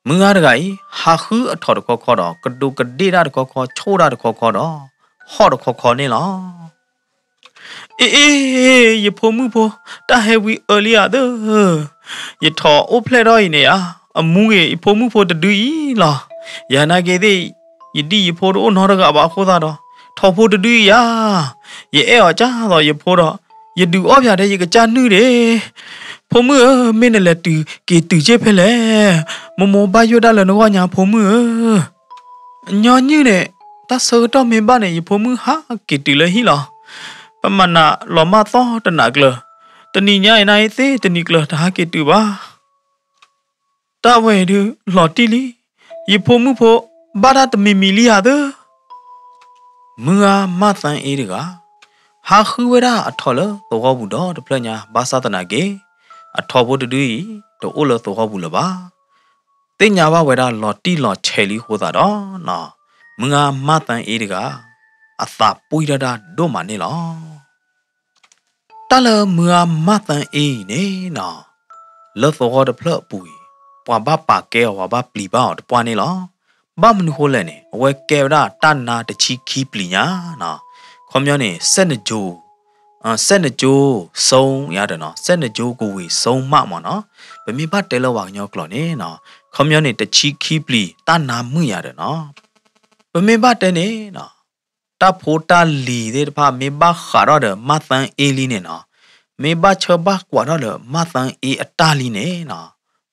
မုၢ်ဂၤတဂၤအံၤ ဟးဃုအထိးတခီခီဒီး ကဒူးကဒ့ၣ်တၢ်တခီခီ ဆိၣ်တၢ်တခီခီဒီး ဟီၣ်တခီခီန့ၣ်လီၤ. အ့ အ့ ယဖိမုၣ်ဖိ, တၢ်ဟဲဝံၤအၢလံဧါသၢ, ယထိးအိၣ်ဖျဲၣ်ထီၣ်အံၤန့ၣ်ဧါ, အမူဂ့ၤ ယဖိမုၣ်ဖိတဒုအံၤလီၤ. ယနာ်က့သ့ၣ် ယဒံၣ်ယဖိတအိၣ်နီတဂၤဘၣ်အဃိသတးဒီး ထိးဖိတဒုအံၤဧါ, ယအဲၣ်အီၤကၢ်သိးယဖိဒီး ယဒုးအီၣ်ဖၠးထဲယကစၢ်နုၢ်ဒ့ၣ်. ဖိမုၣ်ဧၢ, မ့ၢ်နလဲၤတုၤက့ၤတုၤက့ၤဖဲလဲၣ်, မိၢ်မိၢ်ဘၣ်ယိၣ်တၢ်လၢနဂီၢ်ညါဖိမုၣ်ဧၢ. ညီနုၢ်န့ၣ် တၢ်ဆၢကတီၢ်မ့ၢ်ဘၣ်န့ၣ် ယဖိမုၣ်ဟးက့ၤတုၤလၢဟံၣ်လီၤ. ပမၤနးလီၤမၢ်သီတနၤကျၢၤ, တနံၤညါအံၤနၤအံၤသ့တနံၤကျၢၤ တဟးက့ၤတုၤဘၣ်. တၢ်ဝဲအံၤဒုးလီၤတံၢ်လံ, ယဖိမုၣ်ဖိဘၣ်တၢ်တမံၤမံၤလံဧါသၢ. မုၢ်ဂၤမၢ်သၣ်အ့တဂၤ ဟးဃုဝဲဒၣ်အထိးလၢသဝီပူၤဒီတဖျၢၣ်ညါ ဘၣ်ဆၣ်သနာ်က့ အထိးဖိတဒုအံၤ တအိၣ်လၢသဝီပူၤလၢၤဘၣ်. သ့ၣ်ညါဘၣ်ဝဲဒၣ်လီၤတံၢ်လီၤဆဲးလံအဃိသတးဒီးနီၤ, မုၢ်ဂၤမၢ်သၣ်အ့တဂၤ အသးပှံၢ်ထီၣ်တၢ်ဒိၣ်မးန့ၣ်လီၤ. တၢ်လၢမုၢ်ဂၤမၢ်သၣ်အ့အံၤန့ၣ်နီၤ, လၢသဝီတဖျၢၣ်အပူၤအံၤ ပှၤဘၣ်ပာ်ကဲအီၤ ပှၤဘၣ်ပျံၤဘၣ်အီၤတပှၢ်န့ၣ်လီၤ. ဘၣ်မနုၤဃိလဲၣ်န့ၣ် အဝဲကဲဝဲဒၣ်တၢ်နါတဆံခံပျံၤညါနီၤ. ခီပညီန့ၣ် စဲၣ်နကၠိ စဲၣ်နကၠိ ဆုံး ယၤဒီးနီၤ, စဲၣ်နကၠိ ကဝ့ၤ ဆုံး မး မ့ၢ်နီၤ. ပမ့ၢ်ဘၣ်တဲလၢပှၤကညီကျိာ်န့ၣ်နီၤ, ခီပညီန့ၣ် တဆံခံပျံၤ တၢ်နါမုာ်ယၤဒီးနီၤ. ပမ့ၢ်ဘၣ်တဲန့ၣ်နီၤ, တၢ်ဖိတၢ်လံၤသ့ၣ်တဖၣ် မ့ၢ်ဘၣ်ဃးထီၣ်ဒီးမၢ်သၣ်အ့လံန့ၣ်နီၤ, မ့ၢ်ဘၣ်ဆၢဘၣ်ကွၢ်ထီၣ်ဒီးမၢ်သၣ်အ့အတၢ်လံန့ၣ်နီၤ,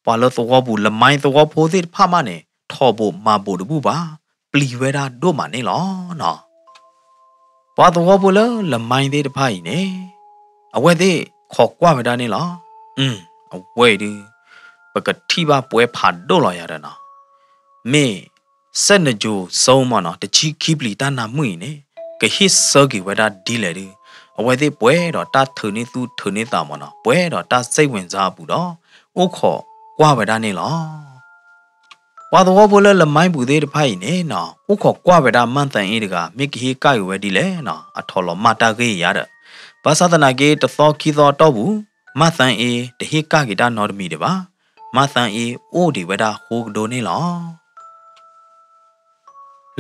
ပှၤလၢသဝီပူၤ လမါသဝီဖိသ့ၣ်တဖၣ်မးန့ၣ် ထိးဘိးမၤဘိးတဘူၣ်ဘၣ်, ပျံၤဝဲဒၣ်ဒိၣ်မးန့ၣ်လီၤနီၤ. ပှၤသဝီဖိလၢလမါသ့ၣ်တဖၣ်အံၤန့ၣ် အဝဲသ့ၣ်ခိးကွၢ်ဝဲဒၣ်န့ၣ်လီၤ. အဝဲအံၤဒုး ပကထံၣ်ဘၣ်ပှဲၤဖးဒိၣ်လီၤယၤဒီးနီၤ, မ့ၢ်စဲၣ်နကၠိ ဆုံး မ့ၢ်နီၤ, တဆံခံပျံၤတၢ်နါမုာ်အံၤန့ၣ် ကဟ့ၣ်ဆၢက့ၤဝဲဒၣ်ဒ်လဲၣ်ဒုး အဝဲသ့ၣ်ပှဲၤဒီးတၢ်ထုးန့ၢ်သူၣ်ထုးန့ၢ်သး မ့ၢ်နီၤ, ပှဲၤဒီးတၢ်စိတ်ဝင်စားအပူၤဒီး အိၣ်ခိးကွၢ် အိၣ်ခိးကွၢ်ဝဲဒၣ်န့ၣ်လီၤ. ပှၤသဝီဖိလၢလမါပူၤသ့ၣ်တဖၣ်အံၤန့ၣ်နီၤ အိၣ်ခိးကွၢ်ဝဲဒၣ်မၣ်သၢအ့တဂၤ မ့ၢ်ကဟ့ၣ်ကၣ်က့ၤဝဲဒ်လဲၣ်နီၤ အထိးလီၤမၢ်တၢ်ဂ့ၢ်အံၤယါဒီး ဘၣ်ဆၣ်သနာ်က့ တသီခံသီအတီၢ်ပူၤ မၣ်သၢအ့တဟ့ၣ်ကၣ်က့ၤတၢ်နီတမံၤဒံးဘၣ်. မၣ်သၢအ့အိၣ်ဒံးဝဲဒၣ်ဃိကဒိန့ၣ်လီၤ.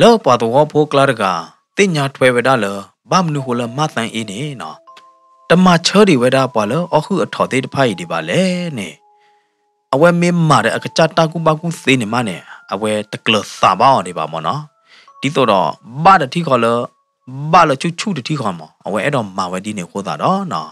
လၢပှၤသဝီဖိကျါတဂၤ သ့ၣ်ညါထွဲဝဲဒၣ်လၢ ဘၣ်မနုၤဃိလၢမၣ်သၢအ့န့ၣ်နီၤ တမၤဆၢဒံးဝဲဒၣ်ပှၤလၢအီၣ်ဟုၣ်အထိးသ့ၣ်တဖၣ်အံၤဒံးဘၣ်လဲၣ်န့ၣ် အဝဲမ့ၢ်မၤဒီးအကစၢ်တၢ်ကူၣ်ဘၣ်ကူၣ်သ့န့ၣ်မးန့ၣ် အဝဲတကျၢၤသးဘၣ်အီၤဒံးဘၣ်မ့ၢ်နီၤ. ဒ်သိးဒီး ဘၣ်တထံၣ်ဃီလၢ ဘၣ်လၢဆူၣ်ဆူၣ်တထံၣ်ဃီမး အဝဲအဲၣ်ဒိးမၤဝဲဒ်န့ၣ်အဃိသတးဒီးနီၤ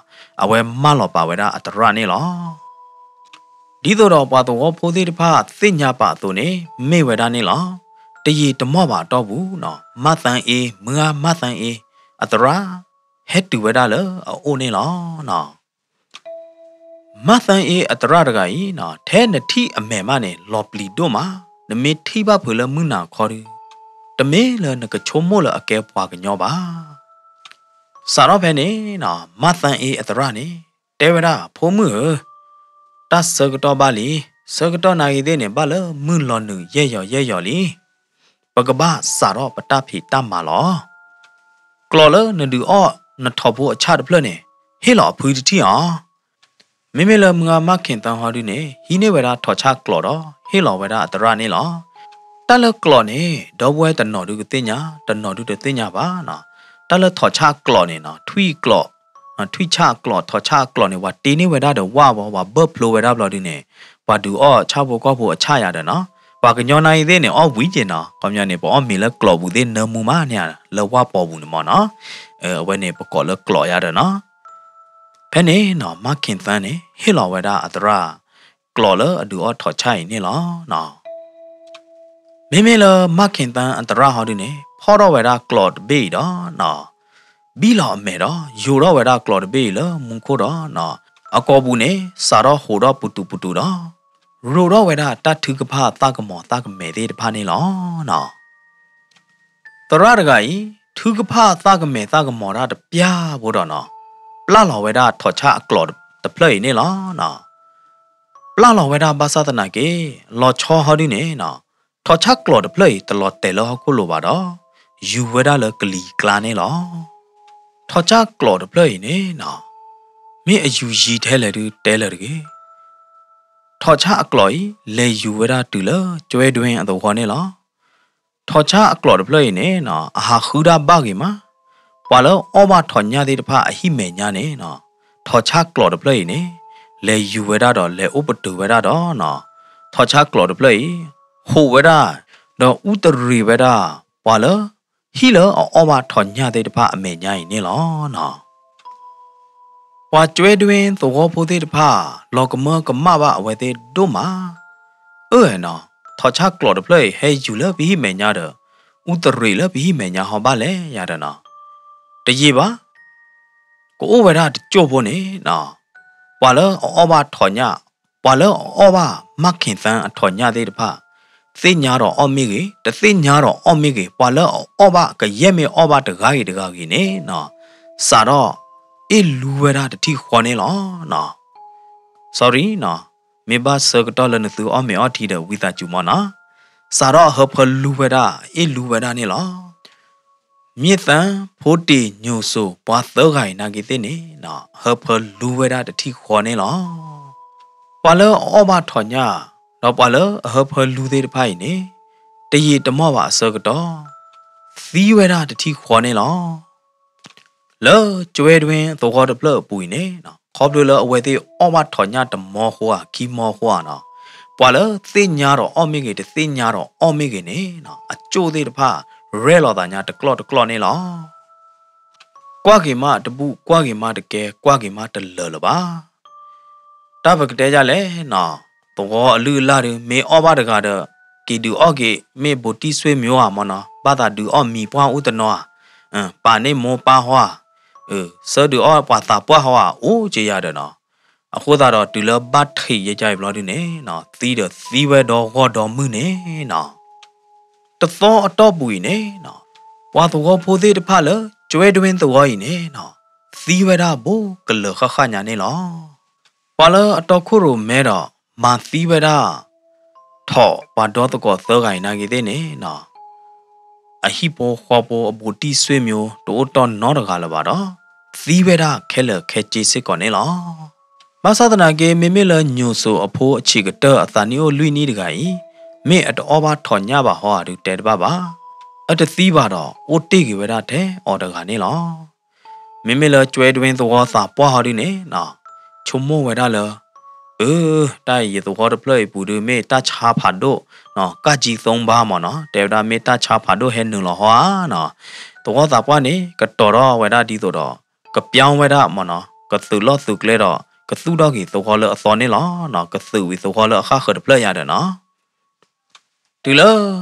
အဝဲမၢလီၤပာ်ဝဲဒၣ်အသရၣ်န့ၣ်လီၤ. ဒ်သိးဒီးပှၤသဝီဖိသ့ၣ်တဖၣ်သ့ၣ်ညါပာ်အသိးန့ၣ် မ့ၢ်ဝဲဒၣ်န့ၣ်လီၤ. တယံာ်တမီၢ်ဘၣ်အတီၢ်ပူၤနီၤ မၣ်သၢအ့ မုၢ်ဂၤမၣ်သၢအ့ အသရၣ် ဟဲတုၤဝဲဒၣ်လၢအအိၣ်န့ၣ်လီၤနီၤ. မၣ်သၢအ့အသရၣ်တဂၤအံၤနီၤ ထဲနထံၣ်အမဲာ်မးန့ၣ် လီၤပျံၤဒိၣ်မး, နမ့ၢ်ထံၣ်ဘၣ်ဖုးလၢမုၢ်နၤခီဒီး တမ့ၢ်လၢနကဆိကမိၣ်လၢအကဲပှၤကညီဘၣ်. စးထီၣ်ဖဲန့ၣ်နီၤ မၣ်သၢအ့အသရၣ်န့ၣ် တဲဝဲဒၣ် ဖိမုၣ်ဧၢ, တၢ်ဆၢကတီၢ်ဘၣ်လံ, ဆၢကတီၢ်နၤဂ့ၤသ့ၣ်န့ၣ် ဘၣ်လၢမုၢ်လီၤနုာ်ယဲၢ်ယီၤယဲၢ်ယီၤလံ. ပကဘၣ်စးထီၣ်ပတၢ်ဖံးတၢ်မၤလီၤ. ကျိးလၢနဒုးအီၣ်နထိးဖိအဆၣ်တဖျၢၣ်န့ၣ် ဟ့ၣ်လီၤအဖုတထံၣ်အီၤ. မ့မ့ၢ်လၢမုၢ်ဂၤမၣ်ခ့ၣ်သၣ်ဟီဒုန့ၣ် ဟံးန့ၢ်ဝဲဒၣ်ထိးဆၣ်ကျိးဒီး ဟ့ၣ်လီၤဝဲဒၣ်အသရၣ်န့ၣ်လီၤ. တၢ်လၢကျိးန့ၣ် ဒီပုၢ်ဝဲၢ်တနီၤဒုကသ့ၣ်ညါ, တနီၤဒုတသ့ၣ်ညါဘၣ်နီၤ. တၢ်လၢထိးဆၣ်ကျိးန့ၣ်နီၤ ထွံၣ်ကျိး, ထွံၣ်ဆၣ်အကျိး ထိးဆၣ်အကျိးန့ၣ် ပှၤတ့န့ၢ်ဝဲဒၣ်ဒီးဝၣ်ဘီ ပှၤဘၢၣ်ဖျိဝဲဒၣ်ဘျီဒုန့ၣ် ပှၤဒုးအီၣ်ဆၣ်ဖိကီၢ်ဖိအဆၣ်ယၤဒီးနီၤ. ပှၤကညီနၤဂ့ၤသ့ၣ်န့ၣ် အီၣ်ဝံၤက့ၤနီၤ, ခီပညီန့ၣ် ပအီၣ်မ့ၤလၢကျိးပူၤသ့ၣ်နၢမူမးန့ၣ် လၢဝၣ်ပီၤပူၤန့ၣ်မ့ၢ်နီၤ. အဝဲန့ၣ် ပကိးလၢကျိးယၤဒီးနီၤ. ဖဲန့ၣ်နီၤ မၣ်ခ့ၣ်သၣ်န့ၣ် ဟ့ၣ်လီၤဝဲဒၣ်အသရၣ် ကျိးလၢအဒုးအီၣ်ထိးဆၣ်အံၤန့ၣ်လီၤ. မ့မ့ၢ်လၢမၣ်ခ့ၣ်သၣ်အသရၣ်ဟီဒုန့ၣ် ဖီၣ်ထီၣ်ဝဲဒၣ်ကျိးတဘ့ၣ်အံၤဒီးနီၤ ဘံၣ်လီၤအမဲာ်ဒီး ယိာ်ထီၣ်ဝဲဒၣ်ကျိးတဘ့ၣ်အံၤလၢမူခိၣ်ဒီးနီၤ အကိာ်ပူၤန့ၣ် စးထီၣ်ဟိးထီၣ်ပူၤတူးပူၤတူးဒီး ရိးထီၣ်ဝဲဒၣ်တၢ်ထုကဖၣ်သၣ်ကမီၤသၣ်ကမဲာ်သ့ၣ်တဖၣ်န့ၣ်လီၤနီၤ. သရၣ်တဂၤအံၤ ထုကဖၣ်သၣ်ကမဲာ်သၣ်ကမီၤတၢ်တပျၢ်ဖိဒီးနီၤ ပျၢ်လီၤဝဲဒၣ်ထိးဆၣ်အကျိးတဖျၢၣ်အံၤန့ၣ်လီၤနီၤ. ပျၢ်လီၤဝဲဒၣ်ဘၣ်ဆၣ်သနာ်က့ လီၤဆီဟီဒုန့ၣ်နီၤ ထိးဆၣ်ကျိးတဖျၢၣ်အံၤ တလီၤတဲာ်လၢဟီၣ်ခိၣ်လိၤဘၣ်ဒီး ယူၤဝဲဒၣ်လၢကလံၤကျါန့ၣ်လီၤ. ထိးဆၣ်အကျိးတဖျၢၣ်အံၤန့ၣ်နီၤ မ့ၢ်အယူၤယံၤထဲလဲၣ်ဒုတဲလၢၤတဂ့ၤ. ထိးဆၣ်အကျိးအံၤ လဲၤယူၤဝဲဒၣ်တုၤလၢကၠွဲဒွဲအသဝီန့ၣ်လီၤ. ထိးဆၣ်အကျိးတဖျၢၣ်အံၤန့ၣ်နီၤ အဟးဃုဒၣ်ဘၣ်ဂ့ၤမး, ပှၤလၢအီၣ်ဘၣ်ထိးညၣ်သ့ၣ်တဖၣ်အဟံၣ်မဲာ်ညါန့ၣ်နီၤ ထိးဆၣ်ကျိးတဖျၢၣ်အံၤန့ၣ် လဲၤယူၤဝဲဒၣ်ဒီး လဲၤအိၣ်ပတုာ်ဝဲဒၣ်ဒီးနီၤ ထိးဆၣ်ကျိးတဖျၢၣ်အံၤ ဟိးဝဲဒၣ် ဒီးအူတရံးဝဲဒၣ် ပှၤလၢ ဟံၣ်လၢအအီၣ်ဘၣ်ထိးညၣ်သ့ၣ်တဖၣ်အမဲာ်ညါအံၤန့ၣ်လီၤနီၤ. ပှၤကၠွဲဒွဲသဝီဖိသ့ၣ်တဖၣ် လီၤကမၢကမၣ်ဘၣ်အဝဲသ့ၣ်ဒိၣ်မး, အၢၣ်နီၤ ထိးဆၣ်ကျိးတဖျၢၣ်အံၤ ဟဲယူၤလၢပဟံၣ်မဲာ်ညါဒီး အူတရံးလၢပဟံၣ်မဲာ်ညါဟီဘၣ်လဲၣ်ယၤဒီးနီၤ, တယံာ်ဘၣ် ကအိၣ်ဝဲဒၣ်တကၠိၢ်ဖိန့ၣ်နီၤ, ပှၤလၢအအီၣ်ဘၣ်ထိးညၣ်, ပှၤလၢအအီၣ်ဘၣ်မၣ်ခ့ၣ်သၣ်အထိးညၣ်သ့ၣ်တဖၣ်, သ့ၣ်ညါဒီးအီၣ်မ့ၢ်ဂ့ၤ, တသ့ၣ်ညါဒီးအီၣ်မ့ၢ်ဂ့ၤ, ပှၤလၢအအီၣ်ဘၣ်ကယဲၢ်မ့ၢ်အီၣ်ဘၣ်တဂၤဂ့ၤတဂၤဂ့ၤန့ၣ်နီၤ, စးထီၣ် အ့ၣ်လူဝဲဒၣ်တထံၣ်ဃီန့ၣ်လီၤနီၤ. Sorry နီၤ, မ့ၢ်ဘၣ်ဆၢကတီၢ်လၢနသုအီၣ်မ့ၤအီထံဒီးဝံသးစူၤမးနီၤ, စးထီၣ်အဟၢဖၢလူဝဲဒၣ် အ့ၣ်လူဝဲဒၣ်န့ၣ်လီၤ. မ့ၢ်သၢ ဖိတ့ၢ်ညိၣ်စိၤ ပှၤသၢဂၤအံၤနာ်က့သ့ၣ်န့ၣ်နီၤ ဟၢဖၢလူဝဲဒၣ်တထံၣ်ဃီန့ၣ်လီၤ. ပှၤလၢအအီၣ်ဘၣ်ထိးညၣ် ဒီးပှၤလၢအဟၢဖၢလူသ့ၣ်တဖၣ်အံၤန့ၣ် တယံာ်တမီၢ်ဘၣ်အဆၢကတီၢ် သံဝဲဒၣ်တထံၣ်ဃီန့ၣ်လီၤ. လၢကၠွဲဒွဲသဝီတဖျၢၣ်အပူၤအံၤန့ၣ်နီၤ ခီဖျိလၢအဝဲသ့ၣ်အီၣ်ဘၣ်ထိးညၣ်တမီဃိဧါ ခံမီဃိဧါနီၤ, ပှၤလၢသ့ၣ်ညါဒီးအီၣ်မ့ၢ်ဂ့ၤ တသ့ၣ်ညါဒီးအီၣ်မ့ၢ်ဂ့ၤန့ၣ်နီၤ အကၠိၢ်သ့ၣ်တဖၣ် ရဲၣ်လီၤသးညါတကျီၢ်တကျီၢ်န့ၣ်လီၤ. ကွၢ်က့ၤမးတဘူၣ် ကွၢ်က့ၤမးတကဲ ကွၢ်က့ၤမးတလၢာ်လၢၤဘၣ်. တၢ်ပကတဲဒ်လဲၣ်နီၤ, သဝီအလုၢ်အလၢ်ဒီး မ့ၢ်အီၣ်ဘၣ်တဂၤဒီး က့ၤဒုးအီၣ်က့ၤ မ့ၢ်ဘိးတံၢ်ဆွေမျိုးဧါမ့ၢ်နီၤ, ဘၣ်သးဒုးအီၣ်မံၤပှၢ်အိၣ်တနီၤဧါ, ပာ်န့ၢ်မိၢ်ပၢ်ဟီဧါ, ဆၢဒုးအီၣ်ပှၤသးပှၢ်ဟီဧါ အိၣ်က့ၤယၤဒီးနီၤ. အဃိသတးဒီး တုၤလၢဘၣ်ထံးယဲကၢအံၤဘျီဒုန့ၣ်နီၤ သံဒီးသံဝဲဒီဂီၢ်ဒီမုၢ်န့ၣ်နီၤ. တသီအတီၢ်ပူၤအံၤန့ၣ်နီၤ, ပှၤသဝီဖိသ့ၣ်တဖၣ်လၢ ကၠွဲဒွဲသဝီအံၤန့ၣ်နီၤ သံဝဲဒၣ်ဘူးကလၢာ်ဃၣ်ဃၣ်ညါန့ၣ်လီၤ. ပှၤလၢအတီခိၣ်ရိၣ်မဲဒီး မၤသံဝဲဒၣ် ထိးပှၤဒီသကိးသၢဂၤအံၤနာ်က့ၤသ့ၣ်န့ၣ်နီၤ အဟံၣ်ဖိဃီဖိအဘူးတံၢ်ဆွေမျိုး တအိၣ်တီၢ်နီတဂၤလၢၤဘၣ်ဒီး သံဝဲဒၣ်ခဲလၢာ်ခဲဆ့စ့ၢ်ကီးန့ၣ်လီၤ. ဘၣ်ဆၣ်သနာ်က့ မ့မ့ၢ်လၢညိၣ်စိၤအဖိအဆံးကတၢၢ်အသးနံၣ်အိၣ်လွံၢ်နံၣ်တဂၤအံၤ မ့ၢ်အတအီၣ်ဘၣ်ထိးညၣ်ဘၣ်ဟီဧါဒုးတဲတဘၣ်ဘၣ်. အတသံဘၣ်ဒီး အိၣ်တ့ၢ်က့ၤဝဲဒၣ်ထဲအီၤတဂၤန့ၣ်လီၤ. မ့မ့ၢ်လၢကၠွဲဒွဲသဝီသးပှၢ်ဟီဒုန့ၣ်နီၤ ဆိကမိၣ်ဝဲဒၣ်လၢ အၢ တၢ်အံၤယသဝီတဖျၢၣ်အံၤပူၤဒု မ့ၢ်တၢ်ဆါဖးဒိၣ်နီၤ ကၢ်ကၠံသိဘါမ့ၢ်နီၤ တဲဝဲဒၣ်မ့ၢ်တၢ်ဆါဖးဒိၣ်ဟဲနုာ်လီၤဟီဧါနီၤ. သဝီသးပှၢ်န့ၣ် ကတီၤထီၣ်ဝဲဒၣ်ဒ်သိးဒီး ကပျီဝဲဒၣ်မ့ၢ်နီၤ ကသုးလီၢ်သုးကျဲဒီး ကသူၣ်ထီၣ်က့ၤသဝီလၢအသီန့ၣ်လီၤနီၤ ကသုးဝံၤသဝီလၢအဃၣ်ဃၢၤတဖျၢၣ်ယါဒီးနီၤ တုၤလၢ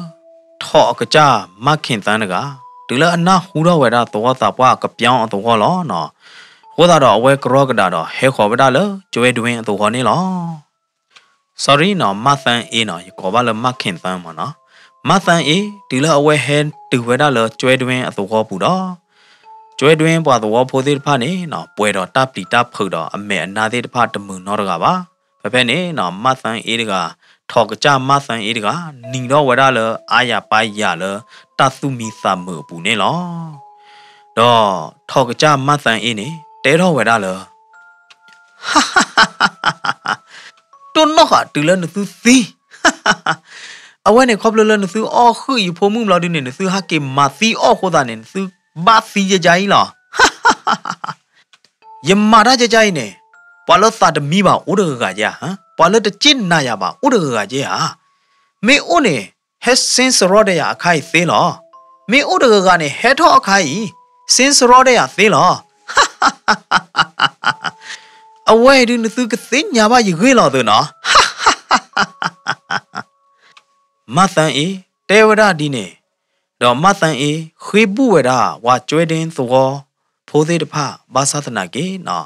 ထိးအကစၢ်မၢ်ခ့ၣ်သၢတဂၤ တုၤလၢအနၢ်ဟူထီၣ်ဝဲဒၣ်သဝီသးပှၢ်ကပျီအသဝီလီၤနီၤ အဃိသတးဒီးအဝဲကရီကဒါဒီးဟဲဃီၤဝဲဒၣ်လၢကၠွဲဒွဲအသဝီန့ၣ်လီၤ. sorry နီၤ မၢ်သၢအ့နီၤ ယကိးဘၣ်လၢမၢ်ခ့ၣ်သၢမ့ၢ်နီၤ မၢ်သၢအ့ တုၤလၢအဝဲဟဲတုၤဝဲဒၣ်လၢကၠွဲဒွဲအသဝီပူၤဒီး ကၠွဲဒွဲပှၤသဝီဖိသ့ၣ်တဖၣ်န့ၣ်နီၤ ပှဲၤဒီးတၢ်ပျံၤတၢ်ဖုးဒီးအမဲာ်အနါသ့ၣ်တဖၣ်တမုာ်နီတဂၤဘၣ်. ဖဲဖဲန့ၣ်နီၤ မၢ်သၢအ့တဂၤ ထိးကစၢ်မၢ်သၢအ့တဂၤ နံၤထီၣ်ဝဲဒၣ်လၢအါယၤပါယၤလၢ တၢ်သူၣ်မံသးမုာ်အပူၤန့ၣ်လီၤ. ဒီးထိးကစၢ်မၢ်သၢအ့န့ၣ် တဲထီၣ်ဝဲဒၣ်လၢ တိၢ်နီၣ်ဃာ်တုၤလၢနသုသံ အဝဲန့ၣ်ခီဖျိလၢနသုအီၣ်ဃုာ်ယဖိမုၣ်ဘျီဒုန့ၣ် နသုဟးက့ၤမၤသံအီၣ်အဃိသတးန့ၣ် နသုဘၣ်သံယါအံၤလီၤ. ယမၤတၢ်ယါအံၤန့ၣ် ပှၤလၢသးတမံဘၣ်အိၣ်တဂၤဂၤဧါ, ပှၤလၢတစ့ၣ်နၤယၤဘၣ်အိၣ်တဂၤဂၤဧါ. မ့ၢ်အိၣ်န့ၣ် ဟဲစ့စရီဒၣ်ယၤအခါအံၤသ့လီၤ. မ့ၢ်အိၣ်တဂၤဂၤန့ၣ် ဟဲထီၣ်အခါအံၤ စ့စရီဒၣ်ယၤသ့လီၤ. အဝဲအံၤဒုးနသုကသ့ၣ်ညါဘၣ်ယဂ့ၢ်လီၤသုနီၤ. မၢ်သၢအ့ တဲဝဲဒၣ်ဒ်န့ၣ်, ဒီးမၢ်သၢအ့ ဃ့ဘူၣ်ဝဲဒၣ် ပှၤကၠွဲဒွဲသဝီဖိသ့ၣ်တဖၣ် ဘၣ်ဆၣ်သနာ်က့နီၤ,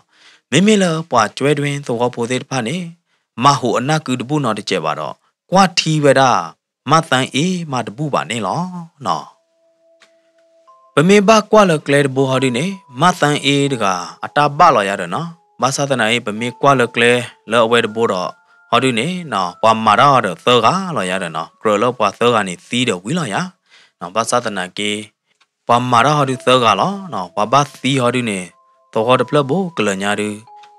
မ့မ့ၢ်လၢပှၤကၠွဲဒွဲသဝီဖိသ့ၣ်တဖၣ်န့ၣ် မၤဟူးအနၢ်ကုတဘူၣ်နီတစဲးဘၣ်ဒီး ကွၢ်ထံဝဲဒၣ် မၢ်သၢအ့မးတဘူၣ်ဘၣ်န့ၣ်လီၤ. ပမ့ၢ်ဘၣ်ကွၢ်လၢကျဲတဘိဟီဒုန့ၣ် မၢ်သၢအ့တဂၤ အတၢ်ဘၣ်လီၤယၤဒီးနီၤ, ဘၣ်ဆၣ်သနာ်အံၤ ပမ့ၢ်ကွၢ်လၢကျဲလၢအဝဲတဘိဒီး ဟီဒုန့ၣ်နီၤ ပှၤမၤတၢ်ဟီဒီးသၢဂၤလီၤယၤဒီးနီၤ, ကြၢးလၢပှၤသၢဂၤန့ၣ်သံဒီးဝံၤလီၤယၤ, ဘၣ်ဆၣ်သနာ်က့ ပှၤမၤတၢ်ဟီဒုသၢဂၤလီၤ, ပှၤဘၣ်သံဟီဒုန့ၣ် သဝီတဖျၢၣ်ဘိကလၢာ်ညါဒု,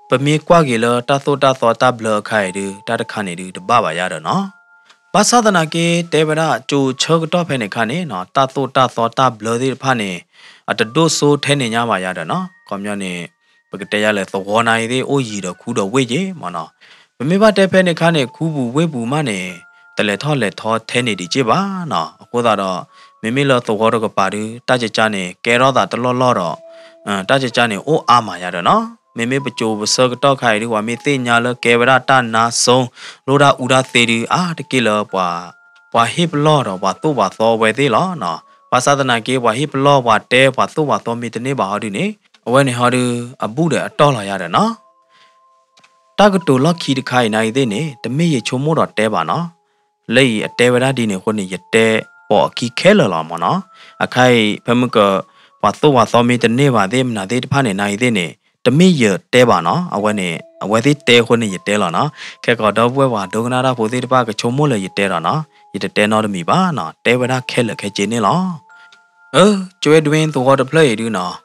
ပမ့ၢ်ကွၢ်က့ၤလၢတၢ်သိၣ်တၢ်သီတၢ်ဘျၢအခါအံၤဒု တၢ်တခါန့ၣ်ဒု တဘၣ်ဘၣ်ယၤဒီးနီၤ. ဘၣ်ဆၣ်သနာ်က့ တဲဝဲဒၣ်ကၠိဆၢကတီၢ်ဖဲန့ၣ်ခါန့ၣ်နီၤ တၢ်သိၣ်တၢ်သီတၢ်ဘျၢသ့ၣ်တဖၣ်န့ၣ် အတဒိၣ်စိထဲန့ၣ်ညါဘၣ်ယၤဒီးနီၤ, ခီပညီန့ၣ် ပကတဲယၤလဲၣ် သဝီနၤအံၤသ့ၣ်အိၣ်ယံၤဒီးခူဒီးဝ့ၢ်က့မ့ၢ်နီၤ, ပမ့ၢ်ဘၣ်တဲဖဲန့ၣ်ခါန့ၣ် ခူပူၤဝ့ၢ်ပူၤမးန့ၣ် တလဲၤထီၣ်လဲၤထီထဲန့ၣ်ဒံးက့ဘၣ်နီၤ, အဃိသတးဒီး မ့မ့ၢ်လၢသဝီတကပၤဒု တၢ်ကကါန့ၣ် ကဲထီၣ်သးတလီၢ်လီၢ်ဒီး တၢ်ကကါန့ၣ် အိၣ်အါမးယၤဒီးနီၤ, မ့မ့ၢ်ပကၠိပဆၢကတီၢ်ခါအံၤဒု ပှၤမ့ၢ်သ့ၣ်ညါလၢကဲဝဲဒၣ်တၢ်နါစိလိၣ်တၢ်အူတၢ်သ့ဒု အါတက့ၢ်လၢ ပှၤဟ့ၣ်ပလီၢ်ဒီးပှၤသိၣ်ပှၤသီဝဲသ့ၣ်လီၤနီၤ, ဘၣ်ဆၣ်သနာ်က့ ပှၤဟ့ၣ်ပလီၢ်ပှၤတဲပှၤသိၣ်ပှၤသီမ့ၢ်တန့ၢ်ဘၣ်ဟီဒုန့ၣ် အဝဲန့ၣ်ဟီဒု အဘူၣ်ဒီးအတီၢ်လီၤယၤဒီးနီၤ တၢ်ကတိၤလီၢ်ခံတခါအံၤနာ်ဂ့ၤသ့ၣ်န့ၣ် တမ့ၢ်ယဆိကမိၣ်ဒီးတဲဘၣ်နီၤ, လၢအံၤအတဲဝဲဒၣ်ဒ်န့ၣ်အဃိန့ၣ် ယတဲပိာ်အခံခဲလၢာ်လီၤမ့ၢ်နီၤ, အခါအံၤ ဖဲမုၢ်က ပှၤသိၣ်ပှၤသီမ့ၢ်တန့ၢ်ဘၣ်သ့ၣ်မနုၤသ့ၣ်တဖၣ်န့ၣ် နာ်ဂ့ၤသ့ၣ်န့ၣ် တမ့ၢ်ယတဲဘၣ်နီၤ, အဝဲန့ၣ် အဝဲသ့ၣ်တဲအဃိန့ၣ် ယတဲလီၤနီၤ, ခဲကီးဒီပုၢ်ဝဲၢ်ပှၤဒိကနၣ်တၢ်ဖိသ့ၣ်တဖၣ်ကဆိကမိၣ်လၢယတဲဒီးနီၤ, ယတတဲနီတမံၤဘၣ်နီၤ, တဲဝဲဒၣ်ခဲလၢာ်ခဲဆ့န့ၣ်လီၤ. အၢ ကၠွဲဒွဲသဝီတဖျၢၣ်အံၤဒုနီၤ,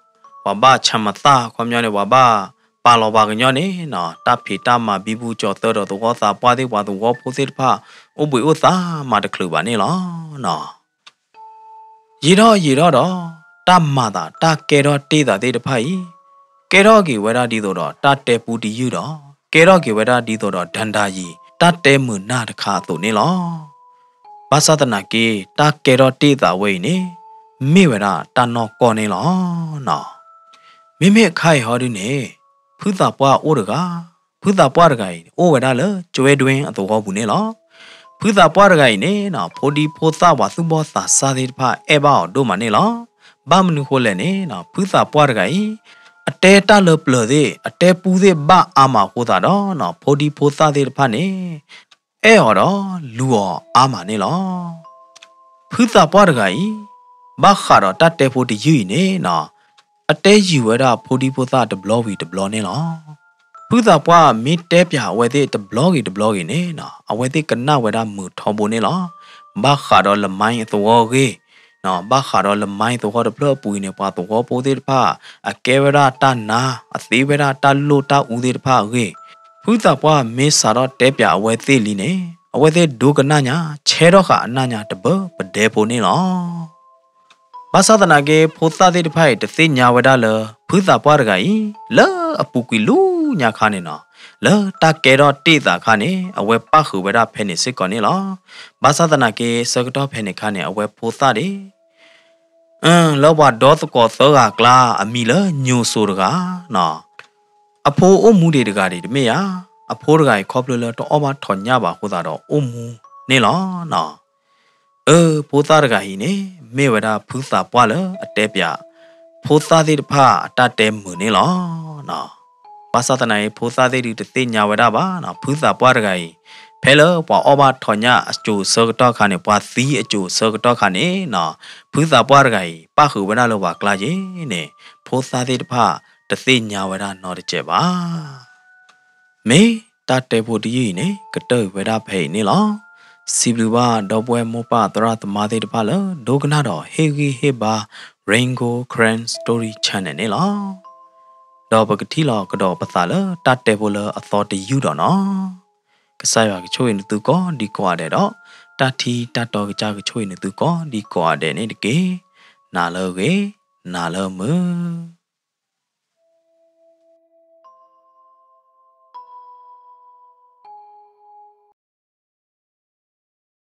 ပှၤဘၣ်ဆၢမသၣ် ခီပညီန့ၣ် ပှၤဘၣ်ပာ်လီၤပှၤကညီန့ၣ်နီၤ, တၢ်ဖံးတၢ်မၤဘံဘူကၠီၤသၢဒီးသဝီသးပှၢ်သ့ၣ်ပှၤသဝီဖိသ့ၣ်တဖၣ် အိၣ်ဘှံးအိၣ်သါမးတချုးဘၣ်န့ၣ်လီၤ. ယံာ်ထီၣ်ယံာ်ထီၣ်ဒီး တၢ်မၤသးတၢ်ကဲထီၣ်တ့ၢ်သးသ့ၣ်တဖၣ်အံၤ ကဲထီၣ်က့ၤဝဲဒၣ်ဒ်သိးဒီးတၢ်တဲပူတယုၢ်ဒီး ကဲထီၣ်က့ၤဝဲဒၣ်ဒ်သိးဒီးဒၤဒၤယံၤ တၢ်တဲမုာ်နၢ်တခါအသိးန့ၣ်လီၤ. ဘၣ်ဆၣ်သနာ်က့ တၢ်ကဲထီၣ်တ့ၢ်သးဝဲအံၤန့ၣ် မ့ၢ်ဝဲဒၣ်တၢ်နီၢ်ကီၢ်န့ၣ်လီၤ. မ့မ့ၢ်အခါအံၤဟီဒုန့ၣ် ဖုသးပှၢ်အိၣ်တဂၤ, ဖုသးပှၢ်တဂၤအံၤ အိၣ်ဝဲဒၣ်လၢကၠွဲဒွဲအသဝီပူၤန့ၣ်လီၤ. ဖုသးပှၢ်တဂၤအံၤန့ၣ်နီၤ ဖိဒံဖိသၣ်ပှၤသူၣ်ဘီၣ်သးစၢ်သ့ၣ်တဖၣ် အဲၣ်ဘၣ်အီၤဒိၣ်မးန့ၣ်လီၤ. ဘၣ်မနုၤဃိလဲၣ်န့ၣ်နီၤ ဖုသးပှၢ်တဂၤအံၤ အတဲတၢ်လၢပျၢၤသ့ၣ် အတဲပူသ့ၣ်ဘၣ်အါမးအဃိသတးဒီးနီၤ ဖိဒံဖိသၣ်သ့ၣ်တဖၣ်န့ၣ် အဲၣ်အီၤဒီးလူၤအီၤအါမးန့ၣ်လီၤ. ဖုသးပှၢ်တဂၤအံၤ ဘၣ်ဃးဒီးတၢ်တဲဖိတယုၢ်အံၤန့ၣ်နီၤ အတဲယုာ်ဝဲဒၣ်ဖိဒံဖိသၣ်တဘျီဝံၤတဘျီန့ၣ်လီၤ. ဖုသးပှၢ်မ့ၢ်တဲပၠးအဝဲသ့ၣ်တဘျီဂ့ၤတဘျီဂ့ၤန့ၣ်နီၤ အဝဲသ့ၣ်ကနၣ်ဝဲဒၣ်မုာ်ထီဘိန့ၣ်လီၤ. ဘၣ်ဃးဒီးလမါအသဝီအဂ့ၢ်, ဘၣ်ဃးဒီးလမါအသဝီတဖျၢၣ်အပူၤအံၤန့ၣ် ပှၤသဝီဖိသ့ၣ်တဖၣ် အကဲဝဲဒၣ်တၢ်နါ, အသ့ဝဲဒၣ်တၢ်လိၣ်တၢ်အူသ့ၣ်တဖၣ်အဂ့ၢ်, ဖုသးပှၢ်မ့ၢ်စးထီၣ်တဲပၠးအဝဲသ့ၣ်လံန့ၣ် အဝဲသ့ၣ်ဒိကနၣ်ညါ ဆဲထီၣ်ဃာ်အနၢ်ညါတဘၢပဒဲဖိန့ၣ်လီၤ. ဘၣ်ဆၣ်သနာ်က့ ဖိသၣ်သ့ၣ်တဖၣ်အံၤ တသ့ၣ်ညါဝဲဒၣ်လၢ ဖုသးပှၢ်တဂၤအံၤ လၢအပူၤကွံာ်လူညါခါန့ၣ်နီၤ, လၢတၢ်ကဲထီၣ်တ့ၢ်သးခါန့ၣ် အဝဲပၣ်ဃုာ်ဝဲဒၣ်ဖဲန့ၣ်စ့ၢ်ကီးန့ၣ်လီၤ. ဘၣ်ဆၣ်သနာ်က့ ဆၢကတီၢ်ဖဲန့ၣ်ခါန့ၣ် အဝဲဖိသၣ်ဒၣ် လၢပှၤဒီသကိးသၢဂၤအကျါ အမံၤလၢညိၣ်စိၤတဂၤနီၤ, အဖိအိၣ်မူဒံးတဂၤဒံးတမ့ၢ်ဧါ, အဖိတဂၤအံၤ ခီဖျိလၢတအီၣ်ဘၣ်ထီၣ်ညၣ်ဘၣ်အဃိသတးဒီးအိၣ်မူန့ၣ်လီၤ. အၢ ဖိသၣ်တဂၤအံၤန့ၣ် မ့ၢ်ဝဲဒၣ်ဖုသးပှၢ်လၢအတဲပၠး ဖိသၣ်သ့ၣ်တဖၣ်အတၢ်တဲမုာ်န့ၣ်လီၤ. ဘၣ်ဆၣ်သနာ်က့ ဖိသၣ်သ့ၣ်ဒုးတသ့ၣ်ညါဝဲဒၣ်ဘၣ်နီၤ, ဖုသးပှၢ်တဂၤအံၤ ဖဲလၢပှၤအီၣ်ဘၣ်ထီၣ်ညၣ်အစိၤဆၢကတီၢ်ခါန့ၣ် ပှၤသံအစိၤဆၢကတီၢ်ခါန့ၣ်နီၤ, ဖုသးပှၢ်တဂၤအံၤ ပၣ်ဃုာ်ဝဲဒၣ်လၢပှၤကျါက့ၤန့ၣ် ဖိသၣ်သ့ၣ်တဖၣ်တသ့ၣ်ညါဝဲဒၣ်နီတစဲးဘၣ်. မ့ၢ်တၢ်တဲဖိတယုၢ်အံၤန့ၣ် ကတၢၢ်အံၤဝဲဒၣ်ဖဲအံၤန့ၣ်လီၤ. စံးဘျုးဘၣ်ဒီပုၢ်ဝဲၢ်မိၢ်ပၢ်သရၣ်သမါသ့ၣ်တဖၣ်လၢ ဒိကနၣ်ဒီးဟ့ၣ်ဂံၢ်ဟ့ၣ်ဘါ Rain Gold Karen Story Channel န့ၣ်လီၤ. ဒီးပကထံၣ်လီၤကဒီးပသးလၢတၢ်တဲဖိလၢအသီတယုၢ်ဒီးနီၤ, ကစၢ်ယွၤကဆိၣ်ဂ့ၤနသုကိးဒံကိးဂၤဒဲးဒီး တၢ်ထံတၢ်တီကစၢ်ကဆိၣ်ဂ့ၤနသုကိးဒံကိးဂၤဒဲးန့ၣ်တက့ၢ်. နၤလၢအဂ့ၤ, နၤလၢမုာ်.